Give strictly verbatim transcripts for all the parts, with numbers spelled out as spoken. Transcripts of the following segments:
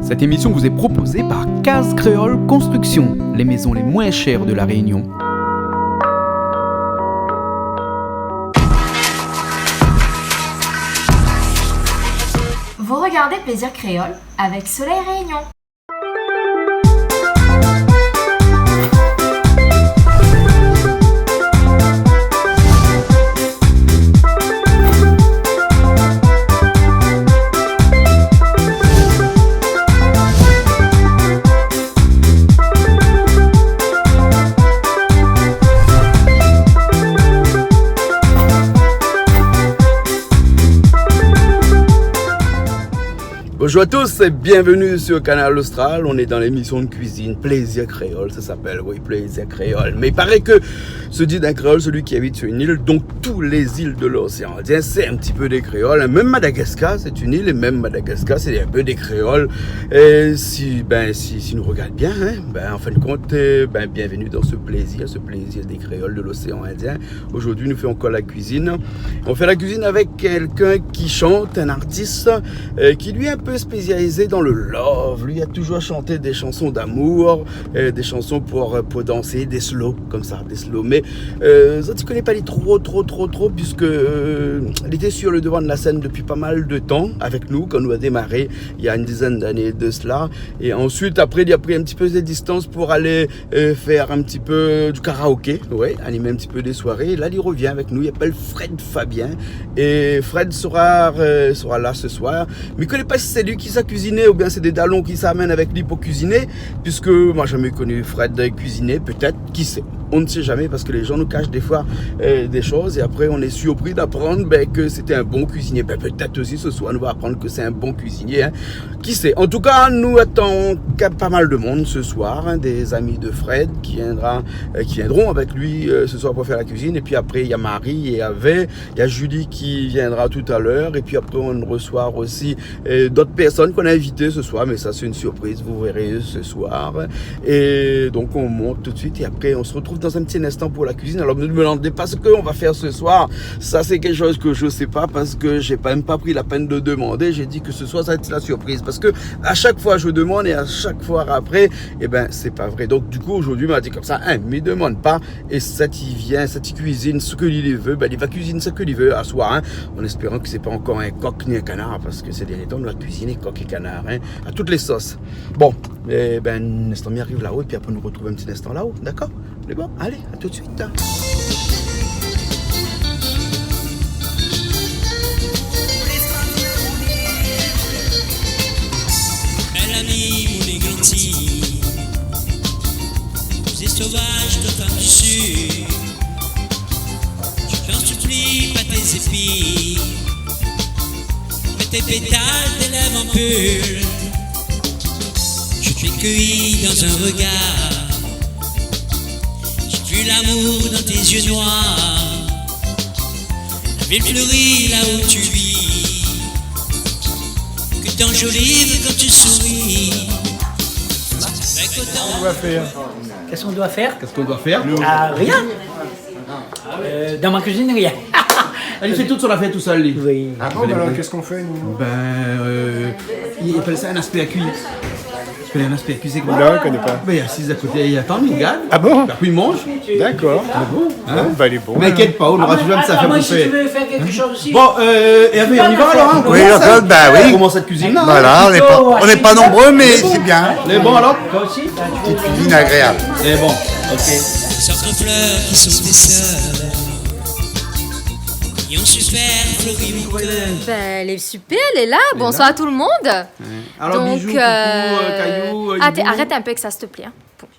Cette émission vous est proposée par Case Créole Construction, les maisons les moins chères de La Réunion. Vous regardez Plaisir Créole avec Soleil Réunion. Bonjour à tous et bienvenue sur Kanal Austral. On est dans l'émission de cuisine Plaisir Créole, ça s'appelle, oui, Plaisir Créole. Mais il paraît que se dit d'un créole celui qui habite sur une île, donc tous les îles de l'océan Indien, c'est un petit peu des créoles. Même Madagascar, c'est une île, et même Madagascar, c'est un peu des créoles. Et si, ben, si, si nous regarde bien, hein, ben, en fin de compte, euh, ben, bienvenue dans ce plaisir, ce plaisir des créoles de l'océan Indien. Aujourd'hui, nous faisons encore la cuisine. On fait la cuisine avec quelqu'un qui chante, un artiste, euh, qui lui est un peu spécialisé dans le love. Lui a toujours chanté des chansons d'amour, euh, des chansons pour, euh, pour danser, des slow, comme ça, des slow. Mais, euh, zot i koné pa li tro, tro, tro, tro, puisque, euh, li lété sur le devant de la scène depuis pas mal de temps avec nous, kan nou la démaré, il y a une dizaine d'années de cela. Et ensuite, après, il a pris un petit peu ses distances pour aller euh, faire un petit peu du karaoké, ouais, animer un petit peu des soirées. Là, il revient avec nous, il s'appelle Fred Fabien. Et Fred sera, euh, sera là ce soir. Mais je connais pas si c'est lui qui s'a cuisiné ou bien c'est des dalons qui s'amènent avec lui pour cuisiner, puisque moi, j'ai jamais connu Fred cuisiner, peut-être, qui sait. On ne sait jamais parce que les gens nous cachent des fois, euh, des choses et après on est surpris d'apprendre, ben, que c'était un bon cuisinier. Ben, peut-être aussi ce soir, on va apprendre que c'est un bon cuisinier, hein. Qui sait ? En tout cas, nous attendons pas mal de monde ce soir, hein, des amis de Fred qui viendra, euh, qui viendront avec lui, euh, ce soir pour faire la cuisine. Et puis après, il y a Marie et Hervé, il y a Julie qui viendra tout à l'heure. Et puis après, on reçoit aussi, euh, d'autres personnes qu'on a invitées ce soir. Mais ça, c'est une surprise, vous verrez ce soir. Et donc, on monte tout de suite et après, on se retrouve dans un petit instant pour la cuisine. Alors, ne me demandez pas ce qu'on va faire ce soir. Ça, c'est quelque chose que je sais pas parce que j'ai pas, même pas pris la peine de demander. J'ai dit que ce soir, ça va être la surprise. Parce que à chaque fois, je demande et à chaque fois après, eh ben, c'est pas vrai. Donc, du coup, aujourd'hui, m'a dit comme ça, hein, mi demann pa. Et sa ti vien, sa ti kuizine, sak li vé, ben, li va kuizine sak li vé aswar, hein. En espérant que c'est pas encore un coq ni un canard, parce que ces derniers temps, nou la kuiziné kok é kanar, hein, à toutes les sauces. Bon, eh ben, in instan, mi ariv laò, épi apré, nou retrouv in ti instan laò, dakor ? Lé bon, alé, à tout de suite. Bèl ami, mon églanti, zé sovaz, toi, femme du sud. Je t'en supplie, pas tes épis, mais tes pétales, tes lèvres en pull. Je t'ai cueilli dans un regard. J'ai vu l'amour dans tes yeux noirs. La ville fleurit là où tu vis. Que t'enjolives quand tu souris. Avec autant... On va faire. Qu'est-ce qu'on doit faire ? Qu'est-ce qu'on doit faire ? Ah, rien. Euh, dans ma cuisine, rien. Li fé tout son afèr tousèl, li. Oui. Ah bon, ben alors, qu'est-ce qu'on fait, nous ? Ben, euh, i apèl sa in aspèrkui. Ou koné in aspèrkui, sé koi ? Non, je connais pas. Ben, li asiz a koté, li atann, li gard. Ah bon ? Apré, li manz. D'accord. Ah bon ? Hein ? Bon, ben, il est bon, alors. Mé inkièt pa, nou nora toujour in ti afèr pou fé. Attends, moi, si tu veux faire quelque chose aussi. Bon, euh, Hervé, on y va alors, hein ? Oui, on commence, hein ? Bah oui. On commence cette cuisine-là, hein ? Voilà, on n'est pas, on n'est pas nombreux, mais c'est bien. Lé bon, alors ? Toi aussi, ben, tu... Petite cuisine agréable. Lé bon, ok. Sortes fleurs qui sont tes sœurs, qui ont su faire fleurir mon cœur. Ben, lé super, lé la. Bonsoir tout le monde. Ouais. Alors, donc, Bijou, coucou, euh, euh, Kayou, euh, ah, t'es, Didou. Arrête un peu avec ça, s'il te plaît, hein.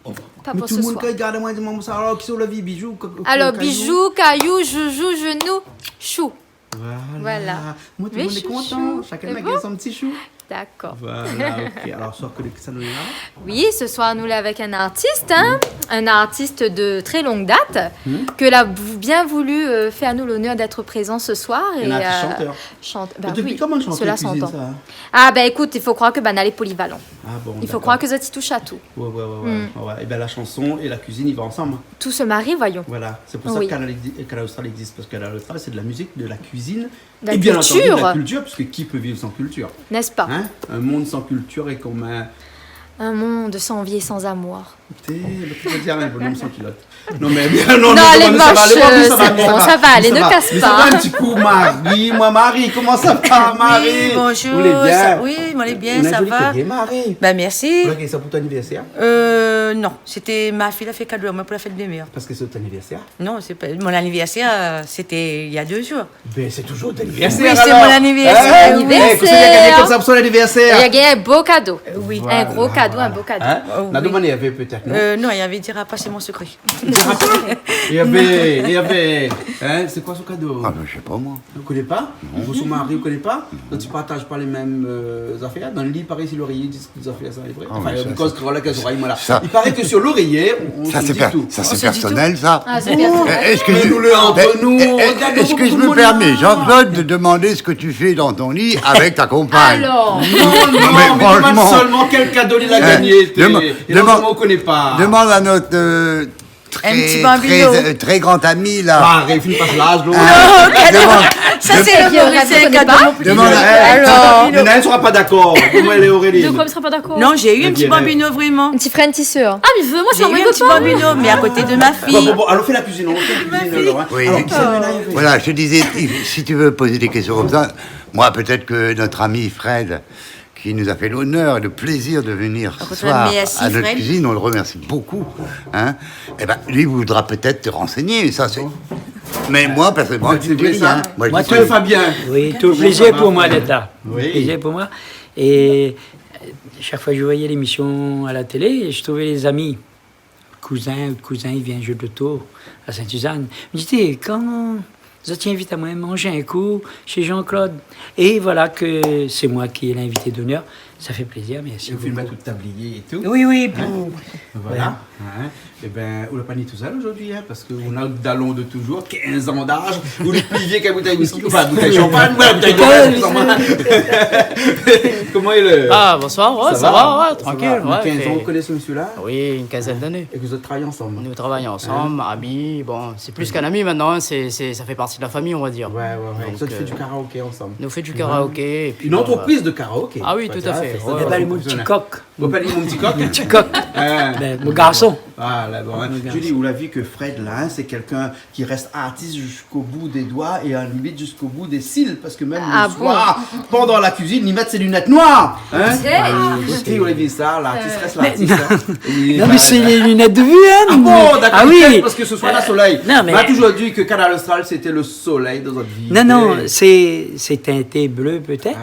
Bon, pas pour ce soir. Mé tout le monde i gard amoin, i di, maman, sa, alors, kisa ou la vi, Bijou, Ka-, Ka-, Kayou ? Alors, Bijou, Kayou, Joujou, Genou, Chou. Voilà. Voilà. Moi, tout le monde est content. Mes chouchous. Chacun i gingn son ti chou. C'est bon ? D'accord. Voilà, ok. Alors, ce soir, koné kisa nou lé la ? Oui, ce soir, nou lé avèk un artiste, hein, un artiste de très longue date, que l'a vou-, bien voulu, euh, faire nous l'honneur d'être présent ce soir. Un artiste chanteur. Et, euh, chante, bah oui, cela s'entend. Et depuis comment chanter, cuisine, ça ? Ah, ben, écoute, il faut croire que, ben, elle est polyvalente. Ah bon, d'accord. I fo kroir ke zot i toush a tout. Ouais, ouais, ouais, ouais. Mm. Ouais, ouais. Eh ben, la chanson et la cuisine, i va ansanm, hein. Tout se marie, voyons. Voilà, c'est pour ça que Kanal exi-, Kanal Austral existe, parce que Kanal Austral, c'est de la musique, de la cuisine, et bien entendu, de la culture, parce que qui peut vivre sans culture ? N'est-ce pas ? Hein ? Un monde sans culture est comme un... Un monde sans vie et sans amour. Té, mé kosa i vé dir, in bonom san kilot ? Non, mé non, non, non, alé, sa va, alé, sa va, alé, ne casse pas. Mé sa va, in ti kou, Marie, moin, Marie, koman sa va, Marie ? Oui, bonjour, sa, oui, moin lé bien, sa va. Ou lé bien, Marie ? Ben, merci. Ou la gingn sa pou out anivèrsèr ? Euh, non, sété ma fiy la fé kado amoin pou la fèt dé mèr. Parske sé out anivèrsèr ? Non, sé pa mon anivèrsèr, euh, sété il y a deux jours. Ben, sé toujour out anivèrsèr, alor. Oui, sé mon anivèrsèr. Hein ? Anivèrsèr. Eh, kosa li la gingn konmsa pou son anivèrsèr ? Li la gingn in bo kado. Euh, oui. In gro kado, in bo kado. Voilà, voilà. Hein ? Oh, oui. Nanou, Marie, avèk pétèt, non ? Euh, non, li la di pa, sé mon sekré. Li la di, li la di, hein, sé koi son kado ? Ah, ben, mi koné pa, moin. Ou koné pa ? Non. Ou, son mari, ou koné pa ? Non. Donk, i partaz pa lé mèm, euh, zafèr. Dan lo lit, i paré, si loréyé, di Zafèr sa, lé vré. Ah, oui, sa, sé... Anfin, sa, mi koz kréol avèk zorèy, moin, la. I paré ke sur l'oréyé, on, on se dit tout. Sa, sé pèrsonèl, sa. On se dit tout. Ah, sé pèrsonèl. Mé nou lé antre nou, regard, nou, tout lo moun, nou, nou. Est-ce que je me permets, Jean-Claude, de demander ce que tu fais dans ton lit avec ta compagne ? Alors. Non, non, mé franchement, mé demann solman kèl kado li la gingné, té, é non, demann, ou koné pa. Demande à notre, euh, très, très, euh, très grand ami, là. In ti banbino. Ah, Réfine pass laz, lo. Ah, non, kado. Sa, sé lo Morisien, kado. Demande à... Eh, alors. Néna, i sra pa dakor. Koman i lé, Aurélie ? De koi i sra pa dakor ? Non, j'ai eu un petit bambino, vraiment. In ti frèr, in ti sèr. Ah, mé moin, sé in ti banbino, mé à côté de ma fille. Bon, bon, bon, alon fé la kuizine, alon fé la kuizine, alor, hein. Oui. Alor, kisa néna ? Voilà, je te disais, si tu veux poser des questions comme ça, moi, peut-être que notre ami Fred, qui nous a fait l'honneur et le plaisir de venir ce soir à notre cuisine, on le remercie beaucoup, hein. Eh ben, lui voudra peut-être te renseigner, ça, c'est... Mais moi, personnellement, je te dis rien. Moin, tout lo plézir pou moin d'èt la. Oui. Tout lo plézir pou moin. É, euh, shak foi mi voyé lémisyon a la télé, mi trouv lé zami kouzin, kouzin, i vien zoué loto a Sainte-Suzanne. Mi di, té, kan zot i invit amoin manz in kou shé Jean-Claude. É voilà ke sé moin ki lé l'invité d'honneur. Sa fé plézir, mèrsi bokou. É ou fine mèt out tablié é tout. Oui, oui, pou... Hein ? Voilà. Hein ? Eh ben, ou la pa ni tousèl zordi, hein, parske ou néna dalon de toujour, kinz an d'az, ou lé pli vié k'in boutèy whisky, anfin, boutèy shanpagn, ouais, boutèy de vin, koman i lé ? Ah, bonsoir, ouais, sa va, ouais, trankil, ouais. Kinz an, ou koné se mésyé-la ? Oui, une quinzaine d'années. É ke zot i travay ansanm ? Nou travay ansanm, ami, bon, sé plis k'in ami mintnan, hein, sé, sé, sa fé parti de la famiy, on va dir. Ouais, ouais, ouais. Donk, zot i fé du karaoké ansanm. Nou fé du karaoké, é pi, euh... Une entreprise de karaoké. Ah oui, tout à fait. Ouais, ouais. Ou apèl mon ti kok. Ou apèl mon ti kok ? Ti kok. Ah. Ben, mon garson. Ah, la, bon, hein. Mon garson. Julie, ou la vi ke Fred, la, hein, sé kèlkin ki rès artis jusqu'au bout des doigts et à la limite jusqu'au bout des cils, parske mèm le soir, pandan la kuizine, li mèt sé linèt noir, hein ? Ah bon ? Ah, ékout, ou la vi sa, lartis i rès lartis, hein. Non, mé sé lé linèt de vi, hein. Ah bon, dakor, parske se soir la solèy. Non, mé... On m'a toujours dit que Kanal Austral, c'était le soleil dans votre vie. Non, non, c'est, c'est teinté bleu peut-être,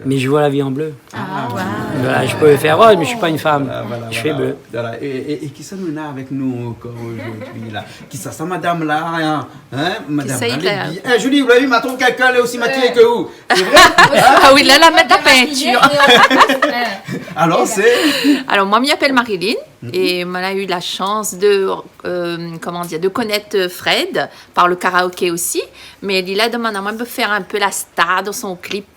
mais je vois la vie en bleu. Ah, ouais. Voilà, je peux faire rose, mais je suis pas une femme. Ah, voilà, voilà. Je fais bleu. Voilà. É, é, é kisa nou néna avèk nou ankor zordi, la ? Kisa sa, madam-la, hein ? Hein, madam-la, lé bien. Eh, Julie, ou la vi, ma trouv kèlkin, lé osi makié ke ou. Sé vré ? Ah oui, la, la mèt la peinture. Alor, sé... Alors, moi, mi apèl Marilyn, é moin la u la shans de, euh, comment dire, de connaître, euh, Fred par le karaoké aussi. Mé li la domann amoin de faire un peu la star dans son clip.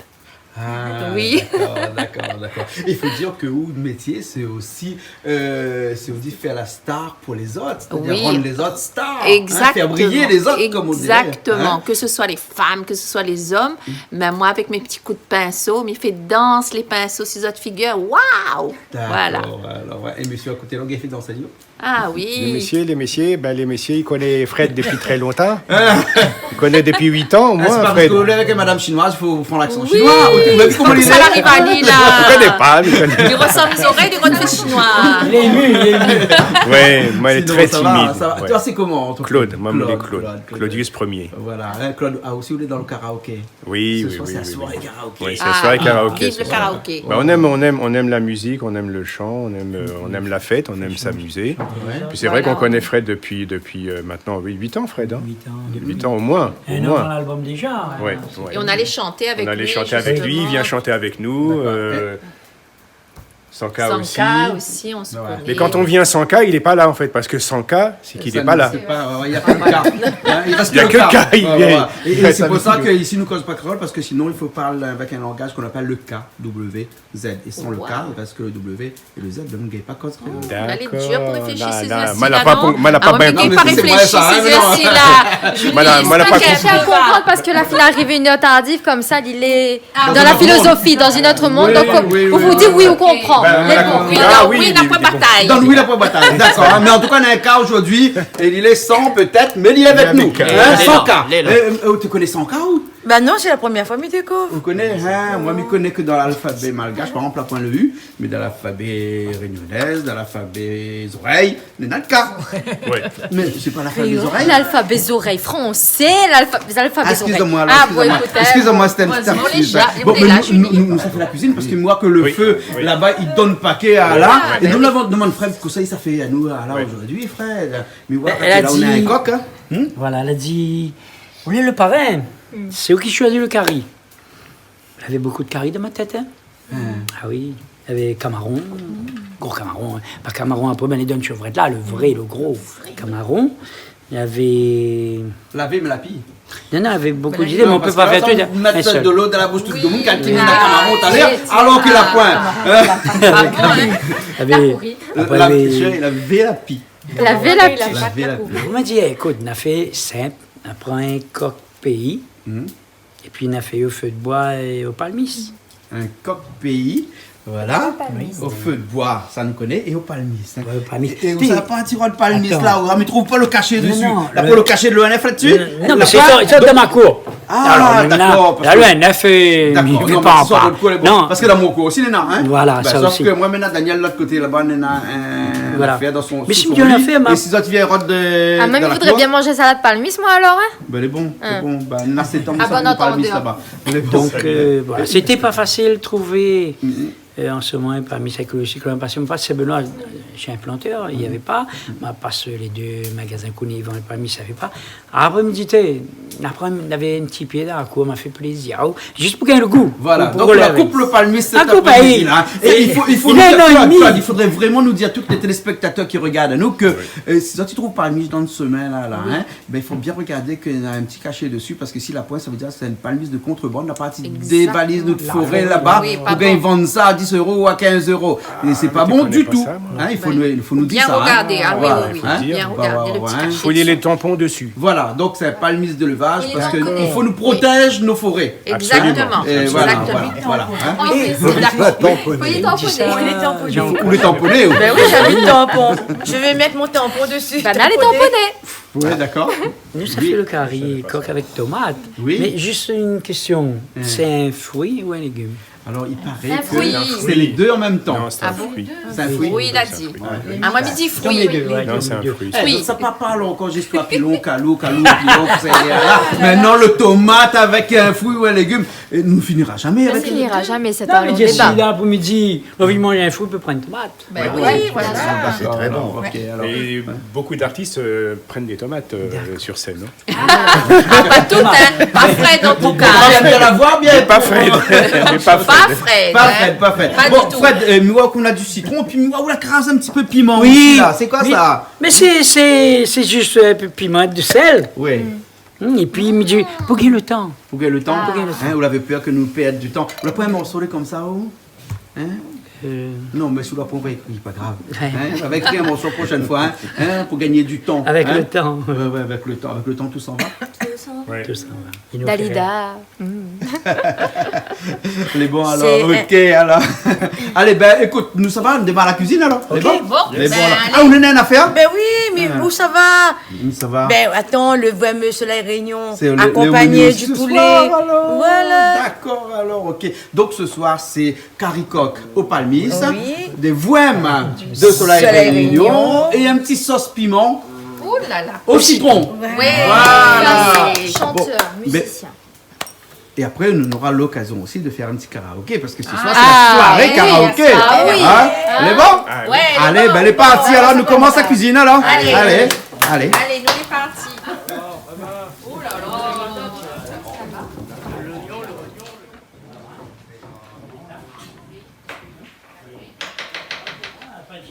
Ah, oui. D'accord, d'accord, d'accord. I fo dir ke out métié, sé osi, euh, sé osi fé la star pou lézot, sétadir rann lézot star, hein, fé briyé lézot, comme on dirait, hein. Exactement. Que ce soit les femmes, que ce soit les hommes, mèm moin, avèk mé ti kou de pinso, mi fé dans lé pinso si zot figir. Waouh ! Voilà. D'accord, alor, ouais. É mésyé a koté, la, i fé dans ali ? Ah oui. Lé mésyé, lé mésyé, ben, lé mésyé, i koné Fred dopi trè lontan. I koné dopi uit an, omoin, Fred. Ah, sé pa parske ou lé avèk in madam shinoiz, fo ou fé laksan shinoi. Oui. Ou la vi koman li lé ? Koman sa i ariv ali, la ? Mi koné pa, mi koné pa. Li rosanm zorèy, li rosanm shinoi. Lé ému, lé ému. Ouais, moin lé trè timid. Sinon, sa va, sa va. Ouais. Toi, sé koman, an tou ka ? Claude, moin, mi lé Claude, Claude, Claude. Claudius Premier. Voilà, hein, Claude, ah, osi, ou lé dan le karaoké. Oui, oui, oui, oui. Ce soir, c'est la soirée karaoké. Oui, c'est la soirée karaoké ce soir. Ah, vive le karaoké. Bah, on aime, on aime, on aime la musique, on aime le chant, on aime, euh, on aime la fête, on aime s'amuser. Ouais. Puis c'est vrai qu'on connaît Fred depuis, depuis, euh, maintenant, oui, huit ans, Fred, hein ? Huit ans. Huit ans au moins, au moins. Un an dans l'album déjà, hein. Ouais, ouais. Et on allait chanter avec lui, justement. On allait chanter avec lui, il vient chanter avec nous, euh, Sans K aussi. Sans K aussi, on se connaît. Ouais. Mais quand on vient sans K, il est pas là, en fait, parce que sans K, c'est qu'il est pas là. Ça n'existe pas, ouais, ouais, il y a que le K. Hein, il reste que le K. Il y a que le K, il vient. Ouais, ouais. Et, et c'est pour ça que ici, nous cause pas créole, parce que sinon, il faut parler avec un langage qu'on appelle le K W Z. Et sans le K, parce que le W et le Z, ben, nou gingn pa koz kréol. D'accord. Lé dir pou réfléshi, sé zis la, non ? Mal a pa, mal a pa, ah, ouais, mais non, mais c'est moi, ça, hein, mais non. Julie, mal a pa konpri. Parske la fine ariv in èr tardiv, konmsa li lé dan la filozofi, dan in ot monn, donk, oui, oui, oui, ou di oui, ou konpran. Ben, on a compris. Ah oui, oui, oui, oui. Dan oui, la poin batay. Dan oui, la poin batay. D'accord, hein, mais en tout cas, on a un K aujourd'hui, et il est sans peut-être, mais il est avec nous. Hein, sans K. Lé la. Euh, euh, ou té koné sans K ou ? Bah non, c'est la première fois mi découvre. Ou koné, hein, moin mi koné ke dan lalfabé malgash, par exemple, la poin le U, mais dan lalfabé rényoné, dan lalfabé zorèy, néna le K. Oui. Mais c'est pas l'alphabet zorèy. Lalfabé zorèy fransé, lalfa-, lalfabé zorèy. Ah, excusez-moi, alors, excusez-moi. Ah, bon, écoute, excusez-moi, c'était un petit lapsus. Bon, mais nous, nous, nous, ça fait la cuisine parce que moi, que le feu, là-bas, il donne paquet à là. Et nous, la demann Fred, kosa sa fé anou, là, aujourd'hui, Fred. Mais ouais, là, on a un coq, hein. Voilà, la di, ou lé le parin, sé ou ki shoizi le kari. Lavé bonpé de kari dan mon tèt, hein. Ah oui, lavé kamaron, gro kamaron, hein. Pa kamaron apré, ben, lé dan shovrèt la, le vré, le gro kamaron. Lavé... Lavé, mé la pi. Non, non, lavé bonpé d'idé, mé on pé pa fé tout, hein. Mèt de lo dan la boush tout demoun, kan i manz kamaron talèr, alor ke la poin. Lavé, apré, lavé la pi. Lavé la pi. Lavé la pi. Ou la di, ékout, na fé sinp, na pran in kok péi, épi na fé o fé d'boi é o palmis. In kok péi, voilà. O palmis. O fé d'boi, sa nou koné, é o palmis, hein. Ouais, o palmis. É, é ou sa parti o palmis la, ou la trouv pa le kashé dési. Non, non, la poin le kashé de l'O N F la-dsi ? Non, mé sé sa, sa dan ma kour. Ah, d'accord, parce que l'O N F, euh, d'accord, non, mais ça, sur votre coup, elle est bonne. Parce que dan mon kour osi néna, hein. Voilà, ça aussi. Sauf que moi, maintenant, Daniel, l'autre côté là-bas, néna in afèr dan son, sou son li. Mé si mi di in afèr, ma... É si zot i vien rod de, ah, mé mi voudré bien manz salad palmis, moin, alor, hein. Ben, lé bon, lé bon. Ben, na sé tan, ah, bon, palmis laba. Lé bon. Donc, euh, voilà, c'était pas facile de trouver, euh, en ce moment, un palmis écologique. L'an passé, ma pass Saint-Benoît, euh, chez un planteur, il y avait pas. Ma pass lé dé magazin Kouni, i vann le palmis, i avé pa. Apré, mi di, té, apré, mi avé in ti pié la, koi, ma fé plézir. Oh, zis pou gingn le gou. Voilà, donc on la coupe le palmis cet après-midi, là, hein. Et il faut, il faut nous dire, Claude, il faudrait vraiment nous dire à tous les téléspectateurs qui regardent, nous, que, euh, si zot i trouv palmis dan le semin la, là, hein, ben, il faut bien regarder qu'il y a un petit cachet dessus, parce que si la poin, ça veut dire que c'est une palmise de contrebande, la parti dévaliz nout foré laba, pou gingn vann sa à dix euros ou à quinze euros. Et c'est pas bon du tout. Hein, il faut nous, il faut nous dire ça, hein. Bien regarder, ah oui, oui, oui. Voilà, il faut dire. Bien regarder le petit cachet. Faut lier les tampons dessus. Voilà, donc c'est un palmis d'élevage, parce que il faut nous protéger nos forêts. Exactement. Et voilà, voilà, voilà, hein. On est d'accord. Faut les tamponner. Faut les tamponner. Ou les tamponner, oui. Ben oui, j'avais le tampon. Je vais mettre mon tampon dessus. Bah, allez tamponner. Ouais, d'accord. Nou sa fé le kari kok avèk tomat. Oui. Mé zis in késtion, sé in frui ou in légim ? Alors, il paraît que c'est les deux en même temps. Non, c'est un fruit. Ah bon ? C'est un fruit. Oui, il a dit. Ouais. Ah, moin mi di frui. Comme les deux, ouais, comme les deux. Non, c'est un fruit. Eh, sa pa parl ankor, zis toi, pilon, kalou, kalou, pilon, sa i lé la. Maintenant, le tomate avec un fruit ou un légume, et nou finira jamais avec le... On finira jamais, c'est un long débat. Non, mé si la pou midi, nou anvi manz in frui, nou pé pran in tomat. Ben oui, voilà. C'est très bon. Ok, alors. Et beaucoup d'artistes, euh, prennent des tomates, euh, sur scène, hein. Ah, pas toutes, hein. Pas Fred, en tout cas. Pas Fred. Pas Fred. Pas Fred, pas Fred. Pas du tout. Bon, Fred, euh, mi oi ou néna du citron, épi mi oi ou la kraz in ti pé piman osi, la. Oui. C'est quoi ça ? Mé sé, sé, sé zis, euh, in pé piman, du sèl. Oui. Hmm, épi mi di, pou gingn le tan. Pou gingn le tan. Ah. Pou gingn le tan. Hein, ou lavé pèr ke nou pèrd du tan. Ou la pran in morso lé konmsa, ou ? Hein ? Euh. Non, mé si ou la pran, pa ékri, pa grav. Ouais. Hein ? Avèk in morso prochaine fois, hein ? Hein ? Pour gagner du temps. Avec le temps. Ouais, ouais, avec le temps. Avec le temps, tout s'en va. Tout s'en va. Ouais. Tout s'en va. Dalida. Lé bon, alors. Ok, alors. Allez, ben, écoute, nou sava, nou démar la cuisine, alors. Lé bon ? Lé bon, alors. Allez. Ah, ou néna in afèr ? Ben oui, mé ou sava ? Nou sava. Ben, attends, le Voem Soleil Réunion, accompagné du poulet. C'est le, le menu ce soir, alors. Voilà. D'accord, alors, ok. Donc, ce soir, c'est kari kok o palmis, oui, dé voem de Soleil Réunion et un petit sauce piment au citron. Ouh là là. Oui. Voilà. Chanteur, musicien. Et après, on aura l'occasion aussi de faire un petit karaoké, parce que ce soir, c'est la soirée karaoké. Ah oui. Hein ? Lé bon ? Ouais, lé bon. Allez, ben, lé parti, alors, nou komans la cuisine, alors. Allez. Allez, allez. Allez, nou lé parti. Oh là là.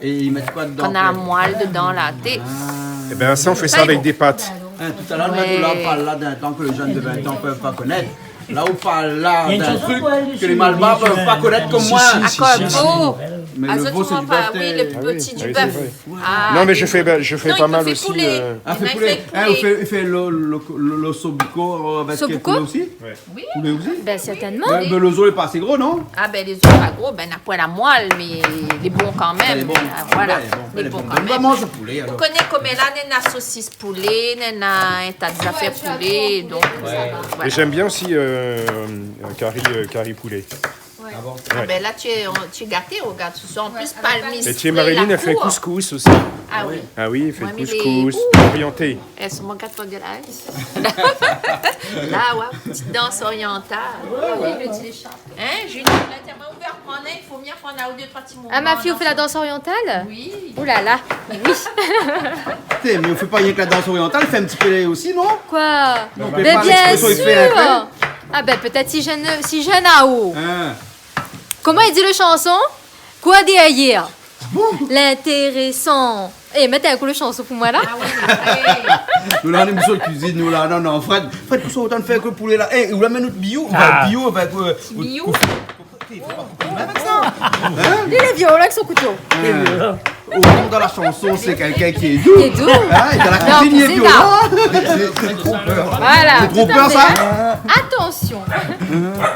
Et ils mettent quoi dedans ? Kan na la moil dedan la, té. Ah. Eh ben, ça, on fait ça avec des pâtes. Hein, tout à l'heure, on a dit là, on parle là d'un temps que les jeunes de vingt ans peuvent pas connaître. Là, on parle là d'un truc que les Malbars peuvent pas connaître comme moi. Si, si, si, si. Akoz vo. Mais le veau, c'est du bœuf, oui, le petit du bœuf. Ah oui, oui, c'est vrai. Ah, non, mais je fais, ben, je fais pas mal aussi, euh. Non, il fait poulet. Ah, fait poulet. Hein, on fait, on fait le, le, le, le sobuco, euh, avec poulet aussi ? Sobuco ? Ouais. Oui. Poulet aussi ? Ben, certainement. Ben, ben, le zo lé pa asé gro, non ? Ah ben, le zo lé pa gro, ben, na poin la moil, mé lé bon kan mèm. Ah, lé bon. Ah, voilà. Lé bon, lé bon kan mèm. Ben, nou va manz poulé, alor. Ou koné koméla, néna sosis poulé, néna in ta zafèr poulé, donk, voilà. Et j'aime bien aussi, euh, un cari, euh, cari poulet. Ouais. Ah bon ? Ah ben là, tu es, tu es gâté, regarde ce soir. En plus, palmiste frais, la cour. Et tu sais, Marilyn, elle fait couscous aussi. Ah oui. Ah oui, elle fait couscous orienté. Moin, mi lé, ouh. Eh, sé mon gat, regarde. La, ouais, petite danse orientale. Ouais, ouais. Hein, Julie, la, t'es vraiment ouvert, prends, hein, il faut bien prendre un ou deux, trois petits moments. Ah, ma fille, on fait la danse orientale ? Oui. Ouh là là, oui. Té, mé ou fé pa rienk la dans oriantal, fé in ti pé osi, non ? Koi ? Non, mé pa bien sir. L'expression, il fait un peu. Ah ben, pétèt si jenn, si jenn aou. Hein. Koman i di le shanson ? Koi dèryèr ? Ah bon ? L'intérésan. Eh, mèt in kou le shanson pou moin, la. Ah oui, oui. Nou la, nou, sur la cuisine, nou la, non, non, Fred, Fred, pou sa, otan fé ke poulé, la. Eh, ou la amenn nout biyou, ou va biyou, ou va, euh, biyou. Hein ? Li lé violent avèk son kouto. Hein. Autant dans la chanson, c'est quelqu'un qui est doux. Qui est doux. Hein, et dans la cuisine, il est violent. Non, c'est ça. C'est, c'est trompeur. Voilà, tout à fait. C'est trompeur, ça ? Attention.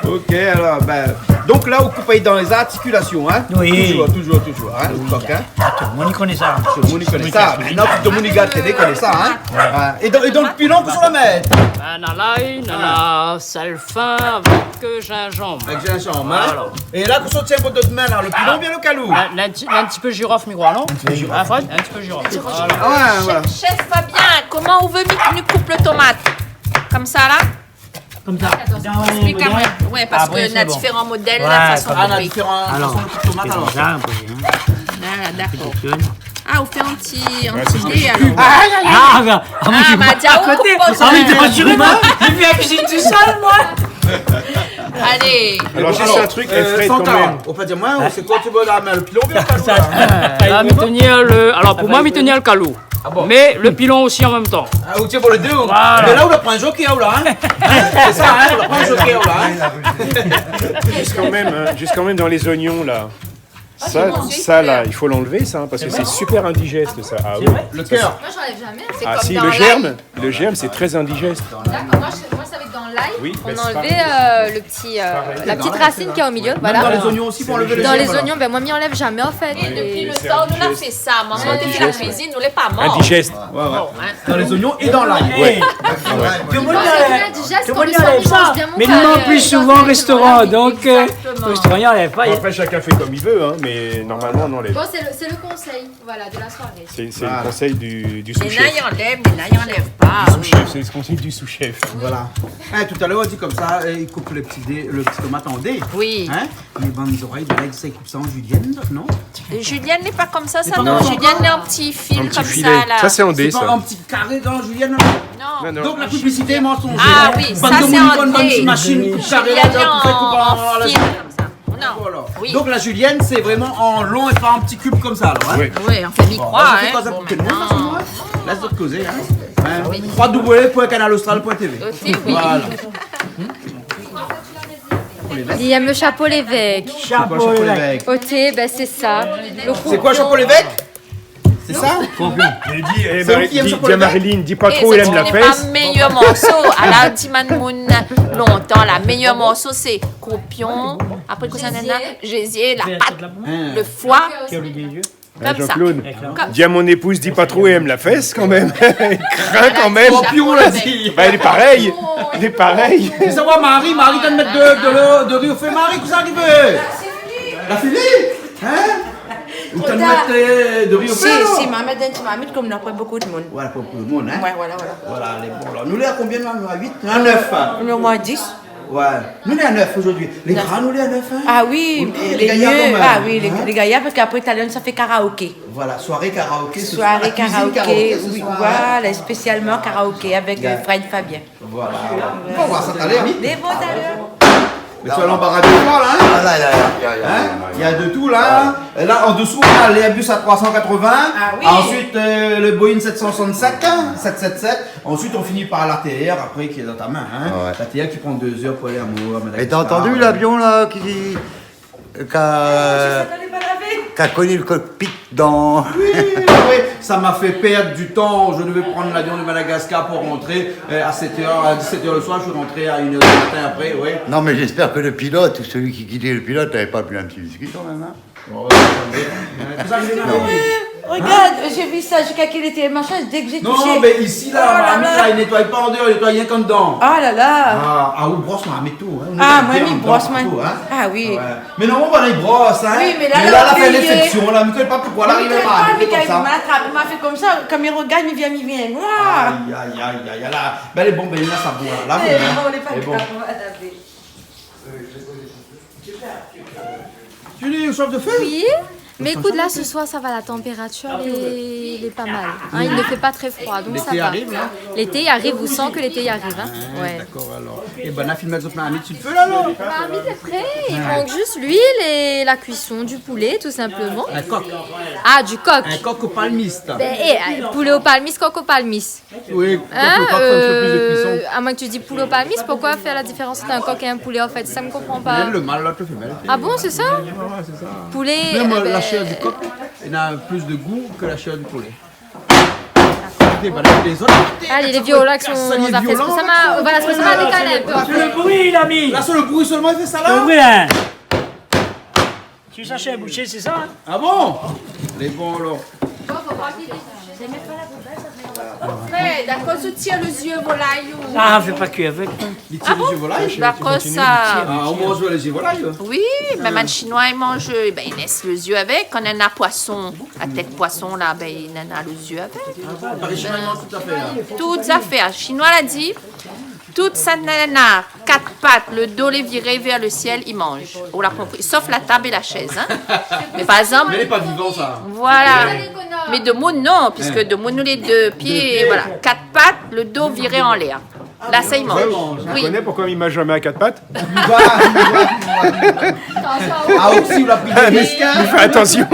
Ok, alors, ben, donc là, on coupe dans les articulations, hein ? Oui. Toujours, toujours, toujours, hein, le coq, hein ? Atann, moin i koné sa. Moin i koné sa. Mintnan, tout le monde i gard télé, i koné sa, hein ? Ouais. Ah, et dans, et dans le pilon, kosa ou la mèt ? Ben, na lay, na la sèl fin avèk, euh, zinzanm. Avèk zinzanm, hein ? Voilà. É la, kosa ou tien avèk out min, la, le pilon oubien le kalou ? Ah, la, in ti, in ti pé jirof, mi kroi, non ? In ti pé jirof. Ah, Fred, in ti pé jirof. Voilà. Ah ouais, voilà. Chef, chef Fabien, koman ou vé mi, mi koup le tomat ? Konmsa, la ? Konmsa. Atann, explik amoin. Ouais, parske na diféran modèl, la fason de koup. Ah, na diféran fason de koup tomat, alor. Voilà, konmsa, ou pé, hein. Ah, dakor. Ah, ou fé in ti, in ti dé, alor. Ah, ah, ah, ah, ah, mé a koté, ah, mé mi fé la kuizine tou sèl, moin. Alé. Alors, juste un truc, euh, Fred, quand même. Santa, ou pé dir amoin, sé koi, ti vé la min, le pilon oubien le kalou, la ? Ah, mi tien le, alor, pou moin, mi tien le kalou. Ah bon ? Mé le pilon osi an mèm tan. Ah, ou tien pou lé dé, ou ? Voilà. Mé la, ou la pran in joker, ou la, hein ? Hein ? Sé sa, hein ? Ou la pran in joker, ou la, hein ? Juste quand même, hein, juste quand même dans les oignons, là. Ça, ça, là, il faut l'enlever, ça, hein, parce que c'est super indigeste, ça. Ah oui. Le cœur. Moi, j'enlève jamais. Ah si, le germe, le germe, c'est très indigeste. D'accord, moi, je, moi, ça va être dans l'ail. Oui, on enlève, euh, le petit, euh, la petite racine qui est au milieu, voilà. Même dans les oignons aussi, faut enlever le germe, alors. Dans les oignons, ben, moi, mi anlèv jamé, en fait. Et depuis le temps, nou la fé sa. Maman té fé la kuizine, nou lé pa mor. Indigeste. Ouais, ouais. Bon, hein. Dans les oignons et dans l'ail. Ouais. Demoun i anlèv sa. Mé nou manz pli souvan o restoran, donk, euh, o restoran i anlèv pa. Exactement. Après, chacun fait comme il veut, hein, mais normalement, on enlève. Bon, c'est le, c'est le conseil, voilà, de la soirée. C'est, c'est le conseil du, du sous-chef. Néna i anlèv, néna i anlèv pa. Du sous-chef, c'est le conseil du sous-chef. Voilà. Hein, Talèr ou la di konmsa, euh, i koup le ti dé, le ti tomat an dé. Oui. Hein ? Mé bann zorèy de lèg, sé i koup sa an julienne, non ? Julienne lé pa konmsa, sa, non. Lé pa konmsa. Julienne lé an ti fil konmsa, la. Sa, sé an dé, sa. Sé pa an ti karé dan julienne, non ? Non. Non, non. Donk la piblisité, mansonz. Ah oui, sa sé an dé. Bann de moun i konn bann ti mashine i koup karé la, donk i fé koup an, an fil konmsa. Non. Voilà. Oui. Donk la julienne, sé vréman an lon é pa an ti kub konmsa, alor, hein ? Oui. Oui, anfin, mi kroi, hein. Bon, koz pou tout le moun, hein. Lès zot kozé, hein. Hein ? Oui. trois w w w point canal austral point t v. Aussi, oui. Voilà. Li yèm le shapo lévèk. Shapo lévèk. Oté, ben sé sa. Sé koi, shapo lévèk ? Sé sa ? Li di, eh, Marie-, di, di a Marie-Line, di pa tro, èl i yèm la fès. Sé pa méyèr morso. Ala, ti moun lontan, la méyèr morso, sé kroupion. Apré, kosa nana ? Gésié, la pat, le foi. Konmsa. Jean-Claude, di a mon épouz, di pa tro, èl i yèm la fès, kan mèm. Krin, kan mèm. Kroupion, la di. Ba, lé parèy. Lé parèy. Mé sa va, Marie, Marie, tann mèt de, de lo, de ri o fé, Marie, kosa i ariv ? La fini ? Hein ? Ou tann mèt, euh, de ri o fé, alor ? Si, si, ma mèt dan ti marmit, konm na pa bonpé de moun. Voilà, pa bonpé de moun, hein ? Ouais, voilà, voilà. Voilà, lé bon, la. Nou lé a konbien, la ? Nou lé a uit, a nèf, hein ? Nou lé omoin dis. Ouais. Nou lé a nèf zordi. Lé gran, nou lé a nèf, hein ? Ah oui, lé gayar, kan mèm, hein ? Ah oui, lé gayar, parske apré, talèr sa fé karaoké. Voilà, soirée karaoké ce soir. Soirée karaoké, oui, voilà, spécialement karaoké avec, euh, Fred Fabien. Voilà. Nou va voir sa talèr, hein ? Lé bon talèr. Mé ou na lanbara du shoi, la, hein ? Ah, la, la, la, la, la. Hein ? Na de tout, la. Voilà. É la, an dsou, nou na l'Airbus A trois cent quatre-vingts. Ah oui. Ensuite, euh, le Boeing sept cent soixante-sept, hein, sept sept sept. Ensuite, on finit par l'A T R, après, qui est dans ta main, hein. Ouais. L'A T R qui prend deux heures pour aller à Mo-, à Madagascar. Et t'as entendu l'avion, là, qui, qu'a, qu'a cogné le cockpit dans... Oui, oui, ça m'a fait perdre du temps. Je devais prendre l'avion de Madagascar pour rentrer, euh, à sept heures, à dix-sept heures le soir, je suis rentré à une heure du matin après, oui. Non, mais j'espère que le pilote, ou celui qui guidait le pilote, n'avait pas bu un petit whisky quand même, hein. Oh, ouais, attendez. Euh, tout ça, je vais... Non. Euh, regarde, j'ai vu ça, j'ai cru qu'il était machin, dès que j'ai touché. Non, mé isi, la, marmit, la, i nétoy pa an déor, i nétoy rienk an dedan. Oh là là. Ah, ah, ou bros marmit tout, hein. Ah, moin, mi bros, moin. Tout, hein. Ah oui. Ouais. Mé non, voilà, i bros, hein. Oui, mé la, la fé lésépsion, la, mi koné pa poukoi, la, mi koné pa, mé kan li la trap, li la fé konmsa, kan mi rogard, mi vien, mi vien noir. Ay, ay, ay, ay, ay, la. Ben, lé bon, ben, la, sa bouz, la. Eh, bon, lé pa grav, on va taper. Julie, ou soif de fé ? Oui, mais écoute, là, ce soir, ça va, la température, elle est, elle est pas mal. Hein, il ne fait pas très froid, donc ça va. L'été arrive, là ? L'été arrive, on sent que l'été arrive, hein. Ah, ouais, d'accord, alors. Eh ben, la fine mèt zot marmit su le fé, la, non ? La marmite est prête, il manque juste l'huile et la cuisson du poulet, tout simplement. Un coq. Ah, du coq. Un coq au palmiste. Ben, eh, poulet au palmiste, coq au palmiste. Oui, hein, coq au palmiste, euh, le plus de cuisson. À moins que tu dis poulet au palmiste, pourquoi faire la différence entre un coq et un poulet, en fait ? Ça, je comprends pas. L'un, le mâle, l'autre, le femelle. Ah bon, c'est ça ? Ouais, ouais, c'est ça. Poulet, eh ben, la chair du coq, elle a plus de goût que la chair du poulet. Écoutez, madame, les autres, allez, les violons qui sont... Ça, les violons, ça m'a, voilà, ça m'a décalé un peu. C'est le bruit, l'ami. Là, c'est le bruit seulement, il fait ça, là. C'est le bruit, hein. Tu cherches un boucher, c'est ça, hein ? Ah bon ? Lé bon, alor. Fred, akoz ou tir le zié volay, ou ? Ah, fé pa kui avèk, hein. Li tir le zié volay ? Ah bon ? Akoz sa. Ah, ou manz le zié volay, hein ? Oui, mé bann Shinoi i manz, ben, i lès le zié avèk. Kan néna poison, la tèt poison, la, ben, néna le zié avèk. Ah bon, par isi, i manz tout zafèr, hein. Tout zafèr. Shinoi la di, tout sak néna kat pat, le do lé viré vèr le sièl, i manz. Ou la konpri. Sof la tab é la shèz, hein. Mé par égzanp... Mé lé pa vivan, sa. Voilà. Mé demoun, non, piske demoun, nou lé dé pié, voilà. Kat pat, le do viré anlèr. La, sa i manz. Oui. Ou koné poukoi i manz zamé a kat pat ? Ah, osi, ou la pri dé risk, hein. Fé atansion.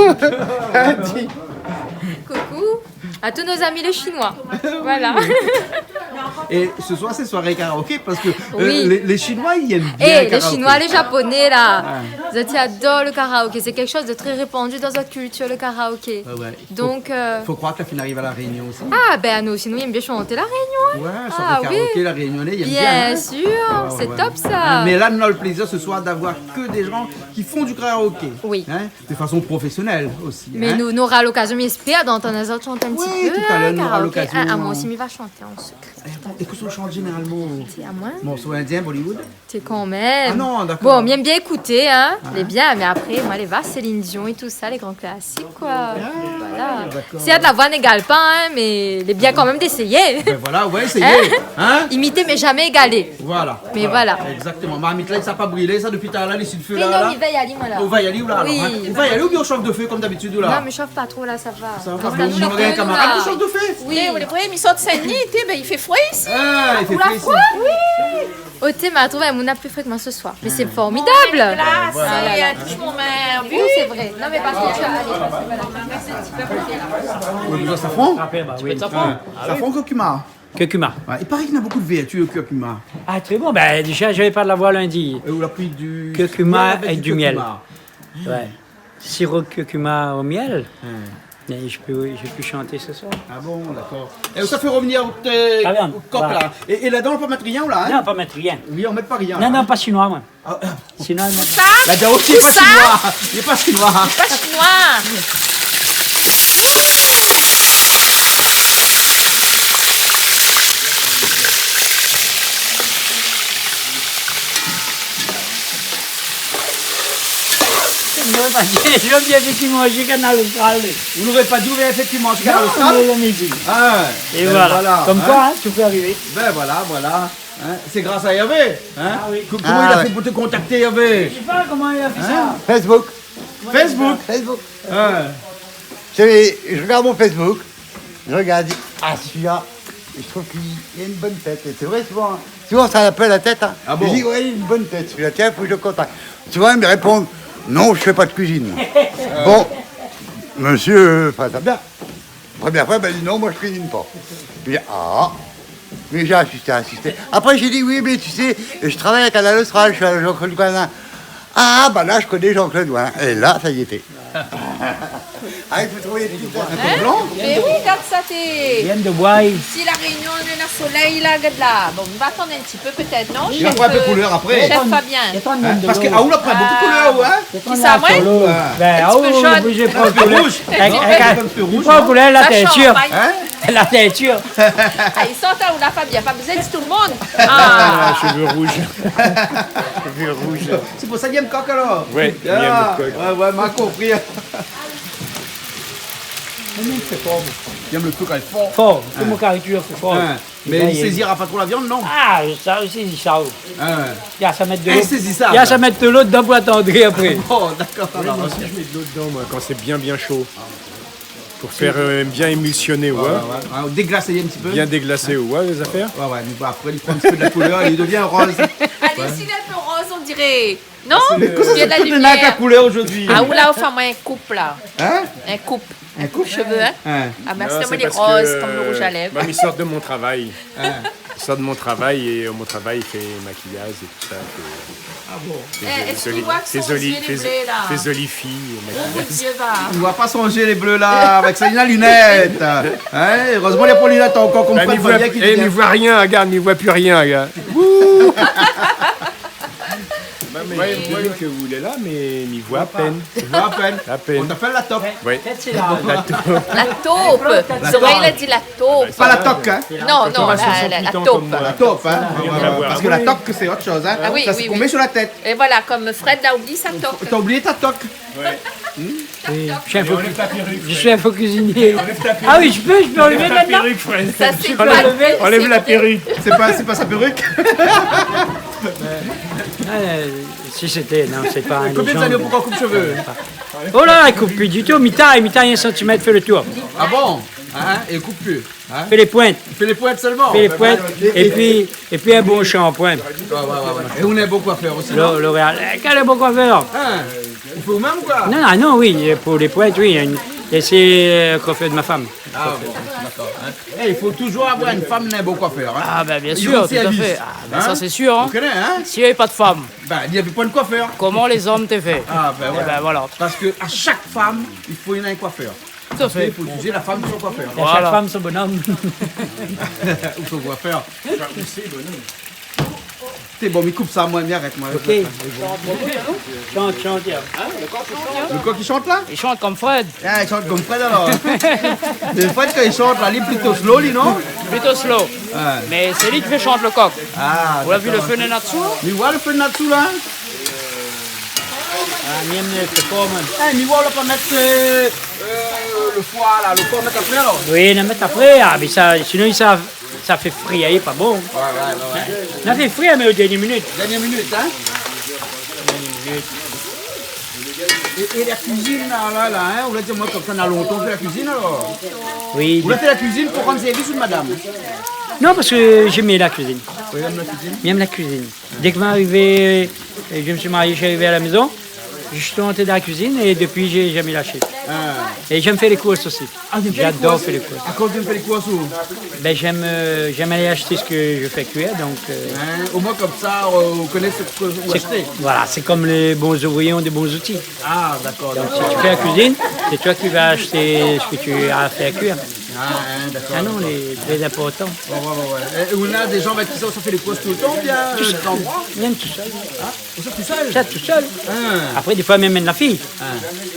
Coucou à tous nos amis les Chinois. Voilà. Et ce soir, c'est soirée karaoké parce que, euh, les, les Chinois, ils aiment bien le karaoké. Eh, les Chinois, les Japonais, là, zot i ador le karaoké. C'est quelque chose de très répandu dans notre culture, le karaoké. Ouais, ouais. Donc, euh, faut croire que la fine ariv à La Réunion aussi. Ah, ben, nou osi, nou yèm bien shanté La Réunion, hein. Ouais, soirée karaoké, La Réunionnais, i yèm bien, hein. Bien sûr, c'est top, ça. Mé la, nou na le plaisir ce soir d'avoir que des gens qui font du karaoké. Oui. Hein, de façon professionnelle aussi, hein. Mé nou, nou nora lokazion, mi èspèr, d'antann azot shant in ti pé karaoké. Oui, tout à l'heure, nou nora lokazion. Ah, ah, moin osi, mi va shanté an sekré. Eh Ékout, ou shant zénéralman morso indien, Bollywood ? Sé kan mèm. Ah non, dakor. Bon, mi èm bien ékouté, hein. Lé bien, mé apré, moin, lé va, Céline Dion é tousa, lé gran klasik, koi. Ah, voilà. Dakor. Si la voix n'égale pas, hein, mé lé bien kan mèm d'éséyé. Ben voilà, ouais, éséyé, hein. Imité, mé zamé égalé. Voilà. Mé voilà. Exactement. Marmit la, sa la pa brilé, sa, dopi talèr la, lé si lo fé la. Mé non, mi vèy ali, moin, la. Ou vèy ali, ou la, alor, hein ? Oui. Ou vèy ali, oubien ou shof do fé, konm dabitid, ou la ? Non, mé mi shof pa tro, la, sa va. Sa va, parske nou, nou néna in kamarad i shof do fé. Oui, ou lé vré, mi sort Sin-Dni, té, ben, i fé fré isi. Ah, i fé fré isi. Ou la fré ? Oui. Oh, té, ma trouv in moun la pli fré ke moin se soir. Mé sé formidab. Ah, voilà. Sé, euh, touche mon main. Oui, sé vré. Non, mé parske ou la alé. Ou la bezoin safran ? Apré, ba oui. Safran, kurkuma. Kurkuma. Ouais, i paré k'néna bonpé de vèrtu, lo kurkuma. Ah, très bon. Ben, déza, mi la pa la voir lindi. É ou la pri du kurkuma avèk du mièl. Ouais. Siro de kurkuma o mièl. Hein. É mi pé, mi pé shanté se soir. Ah bon, dakor. É ou sa fé revenir out, euh, out kok la. Voilà. É, é ladan, ou la pa mèt rien, ou la, hein ? Non, pa mèt rien. Oui, ou mèt pa rien, hein ? Non, non, pa shinoi, moin. Ah, ah. Shinoi, non. Sa ? La di, OK, pa shinoi. Lé pa shinoi. Lé pa shinoi. Ou noré pa di, mi vien fé ki manzé Kanal Austral. Ou noré pa di, ou vien fé ki manzé Kanal Austral ? Non, mé, mé di. Ah, ben voilà. Konm koi, hein, tout pé arivé. Ben voilà, voilà. Hein, sé gras a Hervé, hein ? Ah oui. Ko-, koman li la fé pou té kontakté, Hervé ? Mi koné pa koman li la fé sa. Hein ? Facebook. Facebook. Facebook. Hein. Sé, mi rogard mon Facebook, mi rogard, mi di, ah, sila, mi trouv li na in bone tèt. É sé vré, souvan, souvan sa i apèl la tèt, hein. Ah bon ? Mi di, ouais, li na in bone tèt, sila, tiens, fo ke mi le kontakte. Souvan, li répon, non, mi fé pa de kuizine. Bon, mésyé, euh, Fabien, promié foi, bin, li di, non, moin, mi kuizine pa. Pi, ah, mé mi la insisté, insisté. Apré, mi la di, oui, mé ou koné, mi travay avèk Kanal Austral, mi lé agent Jean-Claude Coindin. Ah, bin la, mi koné Jean-Claude, ouais. É la, sa i lété. Ah, i fo trouv tout sa. Hein ? Mé oui, gard sa, té. Li vien de boir. Si La Rényon néna solèy la, gard la. Bon, nou va atann in ti pé pétèt, non, shèf, euh, shèf Fabien ? Li aprann in pé koulèr apré. Hein ? Parske, ah, ou la pran bonpé de koulèr, ou, hein ? Kisa, moin ? Ouais. In ti pé zone. Bin, ah, ou lé oblizé pran koulèr. In ti pé zone. Avèk, avèk, in ti pé rouz. Ou pran koulèr la teintir. Sa i shanj, hein ? La teintir. Ah, i sort, ah, ou la Fabien, pa bezoin di tout lo moun. Ah, shové rouz. Shové rouz. Sé pou sa li èm kok, alor ? Ouais, li èm kok. Ah, ouais, ouais, ma konpri. Li èm lo fé for, moin. Li èm lo fé kan lé for. For, tout mon kari lé for. Hein. Mé li sézira pa tro la viann, non ? Ah, sa osi, li sa. Hein. Li sa mèt de lo. Insézisab. Li sa mèt de lo dedan pou atandri apré. Bon, dakor, alor, OK. Oui, moin osi, mi mèt de lo dedan, moin, kan lé bien, bien sho. Pou fé, euh, bien émilsioné, ouais. Ouais, ouais, ouais. Ah, déglasé in ti pé. Bien déglasé, ouais, lé zafèr. Ouais, ouais, mé bon, apré, li pran in ti pé de la koulèr, li devien roz. Alé, si lé in pé roz, on diré. Non ? Mé kosa sa i fé la koulèr zordi ? Ah, ou la, ou fé amoin in koup, la. Hein ? In koup. In koup ? Shové, hein ? Hein. Ah, bin, non, sé amoin lé roz konm lo rouj a lèv. Sé parske, euh, bin, mi sort de mon travay. Hein. Mi sort de mon travay é, euh, mon travay i fé makiyaz é tousa, fé... Ah bon ? Fé zoli, fé zoli, fé zoli fiy, makiyaz. Eh, èske ou voi pa sonjé lé blé, la ? Oh, mon Dieu, va. Ou voi pa sonjé lé blé, la, avèk sa, li na linèt. Hein ? Erèzman, li na pa linèt ankor, konm Fred Fabian ki di. Bin, mi voi, eh, mi voi rien, gard, mi voi pi rien, gard. Ouh ! Bin, mé, ouais, ouais, ke ou lé la, mé mi voi a pèn. Mi voi a pèn. A pèn. On t'appelle la taupe. Ouais. Tèt, sé la. La taupe. La taupe. Zorèy la di la taupe. Pa la tok, hein. Non, non, la, la, la taupe. La taupe, hein. Ouais, ouais, ouais. Parske la tok, sé ot shoz, hein. Ah oui, oui, oui. Sa, sé konm sou la tèt. É voilà, konm Fred la oubli sa tok. Ou la oubli out tok. Ouais. Hmm ? Oui, je suis un faux cu-, je suis un faux cuisinier. Ah oui, je peux, je peux enlever maintenant ? Enlève ta perruque, Fred. Ça, c'est pas le... Enlève la perruque. Sé pa, sé pa sa peruk ? Ah, euh, si sété, non, sé pa in légende. Konbien d'ané ou pran koup shové ? Oh la la, i koup pi ditou. Mi tay, mi tay in santimèt, fé lo tour. Ah bon ? Hein ? É koup pi. Hein ? Fé lé point. Fé lé point solman. Fé lé point, é pi, é pi in bon shanpoin. Ouais, ouais, ouais, ouais. É ou néna in bon koifèr osi, non ? Lo-, L'Oréal. Eh, kèl bon koifèr ? Hein ? Ou fé ou mèm, koi ? Non, ah non, oui, pou lé point, oui, in, é sé, euh, koifèr de ma fanm. Ah bon, dakor, hein. Eh, i fo touzour avoir in fanm néna in bon koifèr, hein. Ah, bin, bien sûr, tout à fait. Lé osi a vis. Ah, bin, sa, sé sir, hein. Ou koné, hein ? Si navé pa de fanm, bin, navé poin de koifèr. Koman lé zom té fé ? Ah, bin, ouais. Eh bin, voilà. Parske a shak fanm, i fo in koifèr. Tout à fait. Parske i fo jizé la fanm de son koifèr. Voilà. É a shak fanm son bonom. Ou son koifèr. Sa osi, bonom. Sé bon, mi koup sa, moin, mi arèt, moin. Ok. Shant, shant, ya. Lo kok i shant la ? I shant konm Fred. Ah, i shant konm Fred alor. Mé Fred, kan i shant la, li plito slow, li, non ? Plito slow. Ouais. Mé sé li ki fé shant lo kok. Ah, dakor. Ou la vi lo fé néna dsou ? Mi voi lo fé néna dsou la. Ah, mi èm lo fé for, moin. Eh, mi voi ou la pa mèt, euh, euh, lo foi la, lo foi mèt apré alor ? Oui, nou mèt apré, ah, mé sa, sinon sa, sa fé frir, lé pa bon. Ouais, ouais, ouais, ouais. Nou fé frir, mé o dèrnié minit. Dèrnié minit, hein ? Dèrnié minit. É, é la kuizine la, la, la, hein, ou la di amoin konmsa, na lontan ou fé la kuizine alor ? Oui. Ou la fé la kuizine pou rann sèrvis out madam ? Non, parske mi èm la kuizine. Oui, ou èm la kuizine. Mi èm la kuizine. Dès que mi arivé, euh, je me suis marié, je suis arrivé à la maison, je suis rentré dans la cuisine et depuis, j'ai jamais lâché. Ah. Et j'aime faire les courses aussi. Ah, ou èm fé lé kours. J'adore faire les courses. Akoz ou èm fé lé kours ou ? Ben, j'aime, euh, j'aime aller acheter ce que je fais cuire, donc, euh, hein, omoin konmsa, euh, ou koné sak ou ashté. Voilà, c'est comme les bons ouvriers ont de bons outils. Ah, dakor, dakor. Donc, si tu fais la cuisine, c'est toi qui vas acheter ce que tu as à faire cuire. Ah, hein, dakor, dakor. Ah non, lé, très important. Ouais, ouais, ouais, ouais. É ou néna dé zan avèk kisa ou sa fé lé kours toultan, oubien, euh, dé zandroi ? Tout seul. Même tout seul. Hein ? Ou sort tousèl ? Sa, tousèl. Ah. Apré, défoi, mi amenn la fiy. Ah.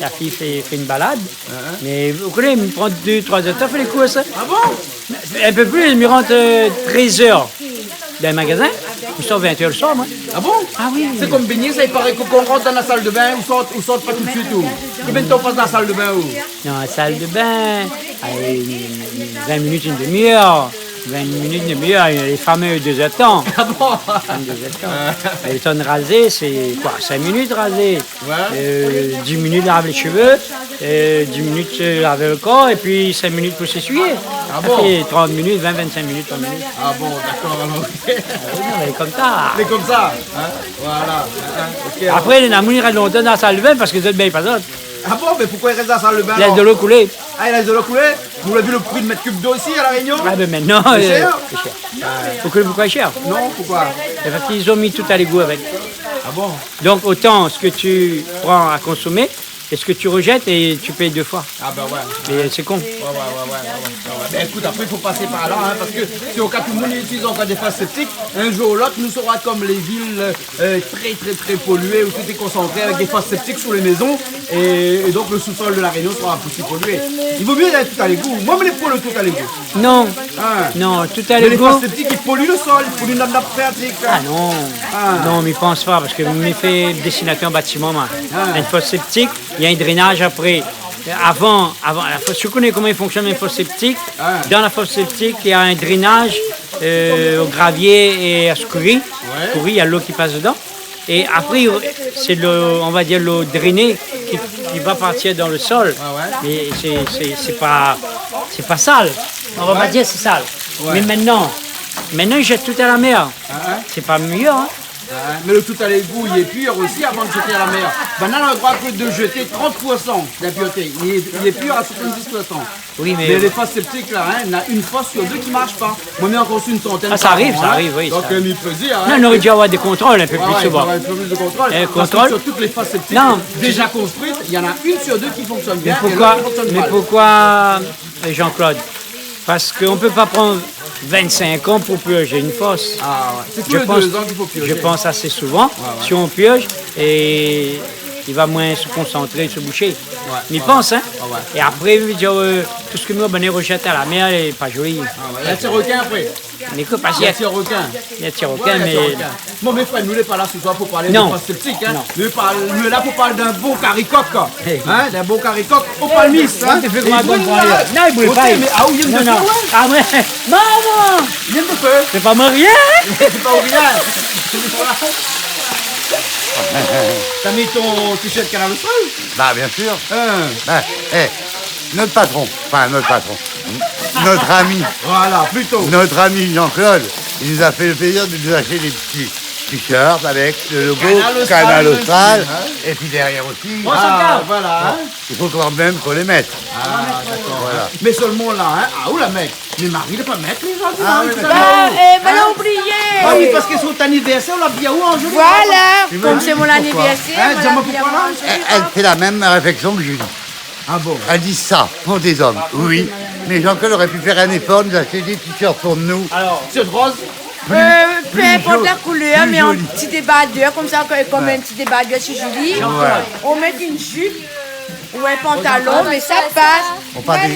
La fiy fé, fé in balad. Ah. Mé ou koné, mi pran dé, troi zèr d'tan fé lé kours. Ah bon ? In pé plis, mi rant, euh, trèz èr dan lo magazin, mi sort vin èr lo soir, moin. Ah bon ? Ah oui. Sé konm bingné sa, i paré ke kan ou rant dan la sal de bin, ou sort, ou sort pa tout suit, ou. Konbien d'tan ou pas dan la sal de bin, ou ? Non, la sal de bin, alé, vin minit, in demi-èr. Vin minit, in demi-èr, lé fam, dé zèr d'tan. Ah bon ? Fam, dé zèr d'tan. Ah. É lo tan razé, sé koi, sink minit razé. Ouais. Euh, dis minit lav lé shové, euh, dis minit, euh, lav lo kor, épi sink minit pou s'ésuyé. Ah bon ? Sa fé trant minit, vin, vin-sink minit, trant minit. Ah bon, dakor, alor. Ah oui, non, mé konmsa. Mé konmsa, hein ? Voilà. Hein, ok, alor. Apré, lé moun i rès lontan dan la sal de bin parske zot i bingn pa zot. Ah bon, mé poukosa i rès dan la sal de bin, alor ? Lès dolo koulé. Ah, i lès dolo koulé ? Ou la vi lo pri de mèt kib dolo isi, a La Rényon ? Ah ben, mintnan, euh, lé shèr. Lé shèr. Ou koné poukosa lé shèr ? Non, poukosa ? Sé parske zot la mi tout a légou avèk. Ah bon ? Donc, autant ce que tu prends à consommer, et ce que tu rejettes, et tu payes deux fois. Ah ben ouais. Et c'est con. Ouais, ouais, ouais. Ben ékout, apré, i fo pasé par la, hein, parske si o ka tout lo moun i itiliz ankor dé fos séptik, in zour ou lot, nou sora konm lé vil, euh, euh, très, très, très polluées, où tout est concentré avec des fosses septiques sous les maisons, et, et donc le sous-sol de La Réunion sera aussi pollué. I vo myé alé tout a légou. Moin, mi lé pou lo tout a légou. Non. Hein. Non, tout a légou. Mé lé fos septik i poli lo sol, i poli nout nap fréatik, hein. Ah non. Ah. Non, mi pans pa, parske mi fé désinatèr an batiman, moin. Ah. In fos septik, néna in drénaz apré. Avan, avan, la fos, si ou koné koman i fonksyonn in fos septik, ah, dan la fos septik, néna in drénaz, euh, o gravié é a skouri. Ouais. Skouri, néna lo ki pas dedan. É apré, sé lo, on va dir, lo dréné ki, ki va partir dan lo sol. Ouais, ouais. Mé sé, sé, sé pa, sé pa sal. On va pa dir sé sal. Ouais. Mé mintnan, mintnan, i zèt tout a la mèr. Ah, hein. Sé pa myé, hein. Ouais, mé lo tout a légou, lé pir osi avan de zété a la mèr. Banna na lo droi ke de zété trant pour san d'impureté. Lé, lé pir a soixante-dix pour cent. Oui, mé... Mé lé fos septik la, hein, na in fos sur dé ki marsh pa. Moin, mi ankor in santèn par an, hein. Ah, sa i ariv, sa i ariv, oui. Donk, sa i ariv. Euh, mi pé dir, hein. Non, nou noré dû avoir dé kontrol in pé plis souvan. Ouais, ouais, i faudrait un peu plus de contrôle. Parce que sur toutes les fosses septiques déjà construites, il y en a une sur deux qui fonctionne bien et l'autre qui fonctionne mal. Non, mé poukoi, mé poukoi, euh, Jean-Claude ? Parske on pé pa pran vin-sink an pou pirzé in fos. Ah ouais. C'est tous les deux ans qu'il faut purger. Je pans, je pans asé souvan, ouais, ouais, si on purge, é i va moin se konsantré, se boushé. Ouais, ouais, ouais. Mi pans, hein. Ah ouais. É apré, mi vé dir, euh, tout sak nou va bann i rezèt a la mèr, lé pa zoli. Ah ouais. Néna ti rekin apré. Mé kosa, pa si... Néna ti rekin. Néna ti rekin, mé... Ouais, néna ti rekin. Bon, mé frèr, nou lé pa la se soir pou parl de fos septik, hein. Non. Nou lé pa, nou lé la pou parl d'in bon kari kok, koi. Eh. Hein, d'in bon kari kok o palmis, hein. Ou té fé koman, i bril pa, li ? Non, i bril pa, li. Oté, mé, ah, ou vien de fé, ouais. Ah ouais. Momon ! Vien de fé. Sé pa marié, hein ? Sé pa marié. T'as mis ton t-shirt Kanal Austral ? Bah, bien sûr. Hein. Bah, eh, notre patron, enfin, notre patron, notre ami, voilà, plutôt, notre ami Jean-Claude, il nous a fait le plaisir de nous acheter des petits t-shirts avec le logo Kanal Austral, Kanal Austral dessus, hein. Et puis derrière aussi. Bon, ah, voilà, hein. Bon, il faut quand même qu'on les mette. Ah, d'accord. Voilà. Mé solman la, hein. Ah, ou la mèt. Mé Marie la pa mèt, lé zan, Marie, oui, sa. Bah, euh, bah, la oublié. Ah oui, parske sé out anivèrsèr, ou la abiy aou an zoli. Voilà, konm sé mon anivèrsèr, hein, di amoin poukoi la. Elle, elle fait la même réflexion que Julie. Ah bon ? Elle dit ça pour des hommes, oui. Mais Jean-Claude aurait pu faire un effort, nous acheter des t-shirts pour nous. Alors, t-shirt rose ? Euh, Pé inport la koulèr, mé an ti débardèr konmsa, kom in ti débardèr si Julie. Ouais. On met une jupe ou un pantalon, mais ça passe. Voilà.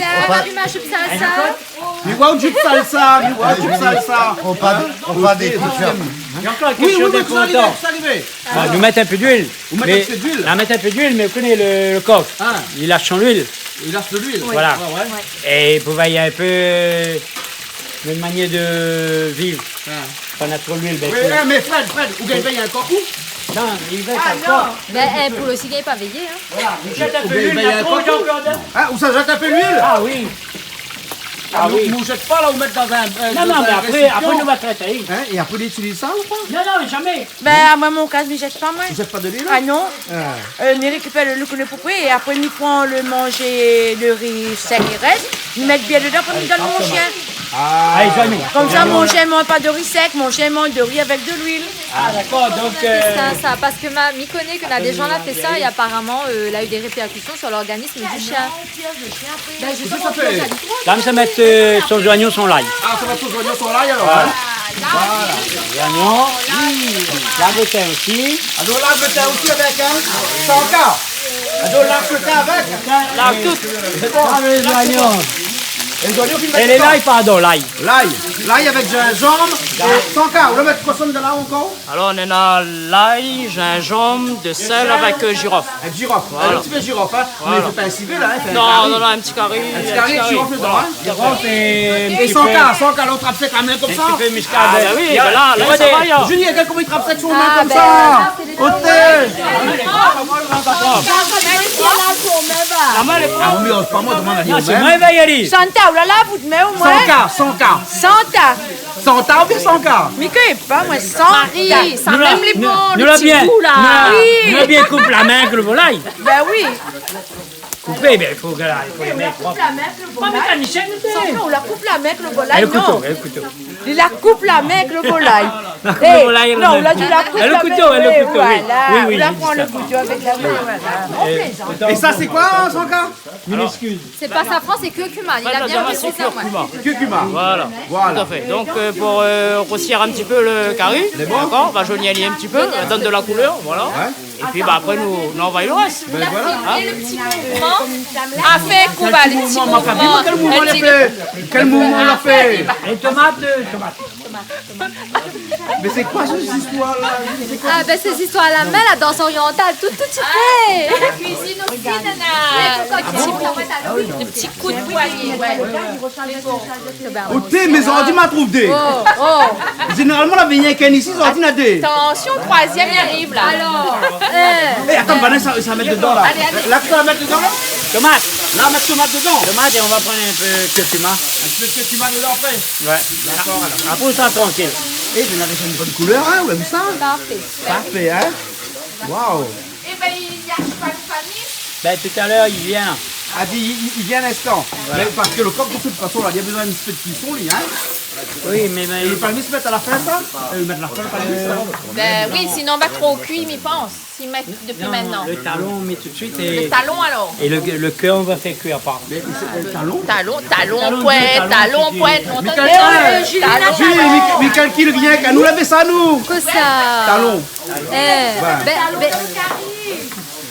Mé wa out jup salsa, mé wa out jup salsa. Ou pa dé, ou pa dé. Jean-Claude, oui, oui, vous allez, vous allez. Bon, nou mèt in pé d'luil. Ou mèt in pé d'luil. Mé, la mèt in pé d'luil, mé ou koné le, le kok. Ah. I lash son luil. I lash de luil. Voilà. Ouais, ouais. É pou vèy in pé, euh, nout manièr de viv. Ah. Kan na tro luil, bin, oui, sé, eh, mé Fred, Fred, ou gingn vèy ankor ou ? Non, i vèy pa ankor. Bin, eh, pou lo siga, i pa véyé, hein. Voilà, ou zèt in pé luil, na tro d'luil. Hein, ou sa zèt in pé luil ? Ah oui. Ah oui. Nou, nou zèt pa la, ou mèt dan in, euh, dan in résipian. Non, non, mé apré, apré nou va trèt, hein. Hein, é apré, ou itiliz sa ou pa ? Non, non, zamé. Bin, amoin, mon kaz, mi zèt pa, moin. Ou zèt pa de luil ? Ah non. Ah. Euh, mi rékipèr le, le koulèr pou kui, é apré, mi pran le manzé, le ri sèk i rès, mi mèt bien dedan, apré mi donn mon shien. Ah. Konmsa, mon shien i manz pa de ri sèk, mon shien i manz de ri avèk de luil. Ah, dakor, donk, euh, sa, sa, parske ma, mi koné ke na dé jan la fé sa, é aparaman, euh, la u dé répèrkision sur l'organisme du shien. Bin, zistoman, la, mi sa mèt, euh, son zoignon, son lay. Ah, sa va èt son zoignon, son lay, alor, hein ? Voilà. Zoignon. Lav le tin osi. Ah, donk lav le tin osi avèk, hein ? Sanka. Ah, donk lav le tin avèk. Lav tout. Sé bon. Ah, lé zoignon. É lé zoignon, é lé lay, pardon, lay. Lay. Lay avèk zinzanm é Sanka. Ou la mèt kosa dedan la ankor ? Alor, nou néna lay, zinzanm, de sèl avèk, euh, zirof. Avèk zirof. Voilà. In ti pé zirof, hein. Voilà. Mé i fo pa in sivé, la, hein, fé in kari. Non, non, non, in ti kari, in ti kari avèk zirof dedan, hein. Zirof é in ti pé, é Sanka, Sanka, la, ou trap sèk la min konmsa. In ti pé miskad. Ah, bin oui, bin la, la, sa va, ya. Julie, gard koman i trap sèk son min konmsa. Ah, bin, la, sé dé... Oté. La min lé... Ah, oui, sé pa moin, domann ali. Non, sé moin, Valérie. Sanka, ou la lav out min omoin ? Sanka, Sanka. Sanka. Santa oubien Sanka ? Mi koné pa, moin, Santa. Marie, sa mèm lé bon, le ti gou, la. Nou la, nou la, nou la bien koup la min avèk le volay. Bin oui. Koupé, bin, i fo ke la, i fo mèt prop. Pa mékanisien, nou té. Santa, ou la koup la min avèk le volay, non ? Avèk le kouto, avèk le kouto. Li la koup la min avèk le volay. La koup le volay, non, ou la di la koup la min, avèk le kouto, oui, voilà. Oui, oui, ou la pran le kouto avèk la min, voilà. É sa, sé koi, Sanka ? Mille excuses. Sé pa safran, sé curcuma. Li la bien di sa, moin. Curcuma. Voilà. Voilà. Tout à fait. Donc, euh, pour, euh, roussir un petit peu le cari, d'accord, on va jaunir un petit peu, donne de la couleur, voilà. Ouais. Et puis, bah, après, nou, nou anvoy le rès. Bin voilà. Hein ? É le ti mouvman. Ah, fé kou, le ti mouvman. Kèl mouvman, kèl mouvman la fé ? Kèl mouvman la fé ? Lé tomat, euh, tomat. Mé sé koi sé zistoir la ? Sé koi ? Ah, bin, sé zistoir la, mé la dans orientale, tout, tout i fé. Ah, la kuizine osi, nana. Ah bon ? Le ti kou de poigné, ouais. Oté, mé zordi ma trouv dé. Oh, oh. Zénéralman, la vni èk inn isi, zordi na dé. Atansion, troizièm i ariv, la. Alor, eh. Eh, atann, Vanessa, sa mèt dedan, la. Alé, alé. La, sa mèt dedan, la ? Tomat. La, mèt tomat dedan. Tomat, é nou va pran in pé curcuma. In pé curcuma dedan apré ? Ouais. Dakor, alor. Apré, sa trankil. Eh, mé la déza in bone koulèr, hein, ou èm sa ? Parfé. Parfé, hein ? Waouh. Eh bin, i ariv pa, le palmis ? Bin, talèr, li vien. Ah, di, li, li, li vien in instan. Voilà. Mé parske le kok, de tout fason, la, li la bezoin in ti pé de kuison, li, hein ? Oui, mé, mé... É le palmis, mèt a la fin, sa ? Euh, mèt la fin, le palmis, sa ? Bin oui, sinon, va tro kui, mi pans. Si mèt dopi mintnan. Non, le talon, on met tout de suite et... Le talon, alors ? Et le, le cœur, on va faire cuire à part. Mé sé, euh, talon ? Talon, talon, talon, pointe, talon, talon, pointe, montant de talon. Julie, mi, mi kalkil rienk, anou la fé sa, nou. Kosa ? Talon. Eh, bin, bin.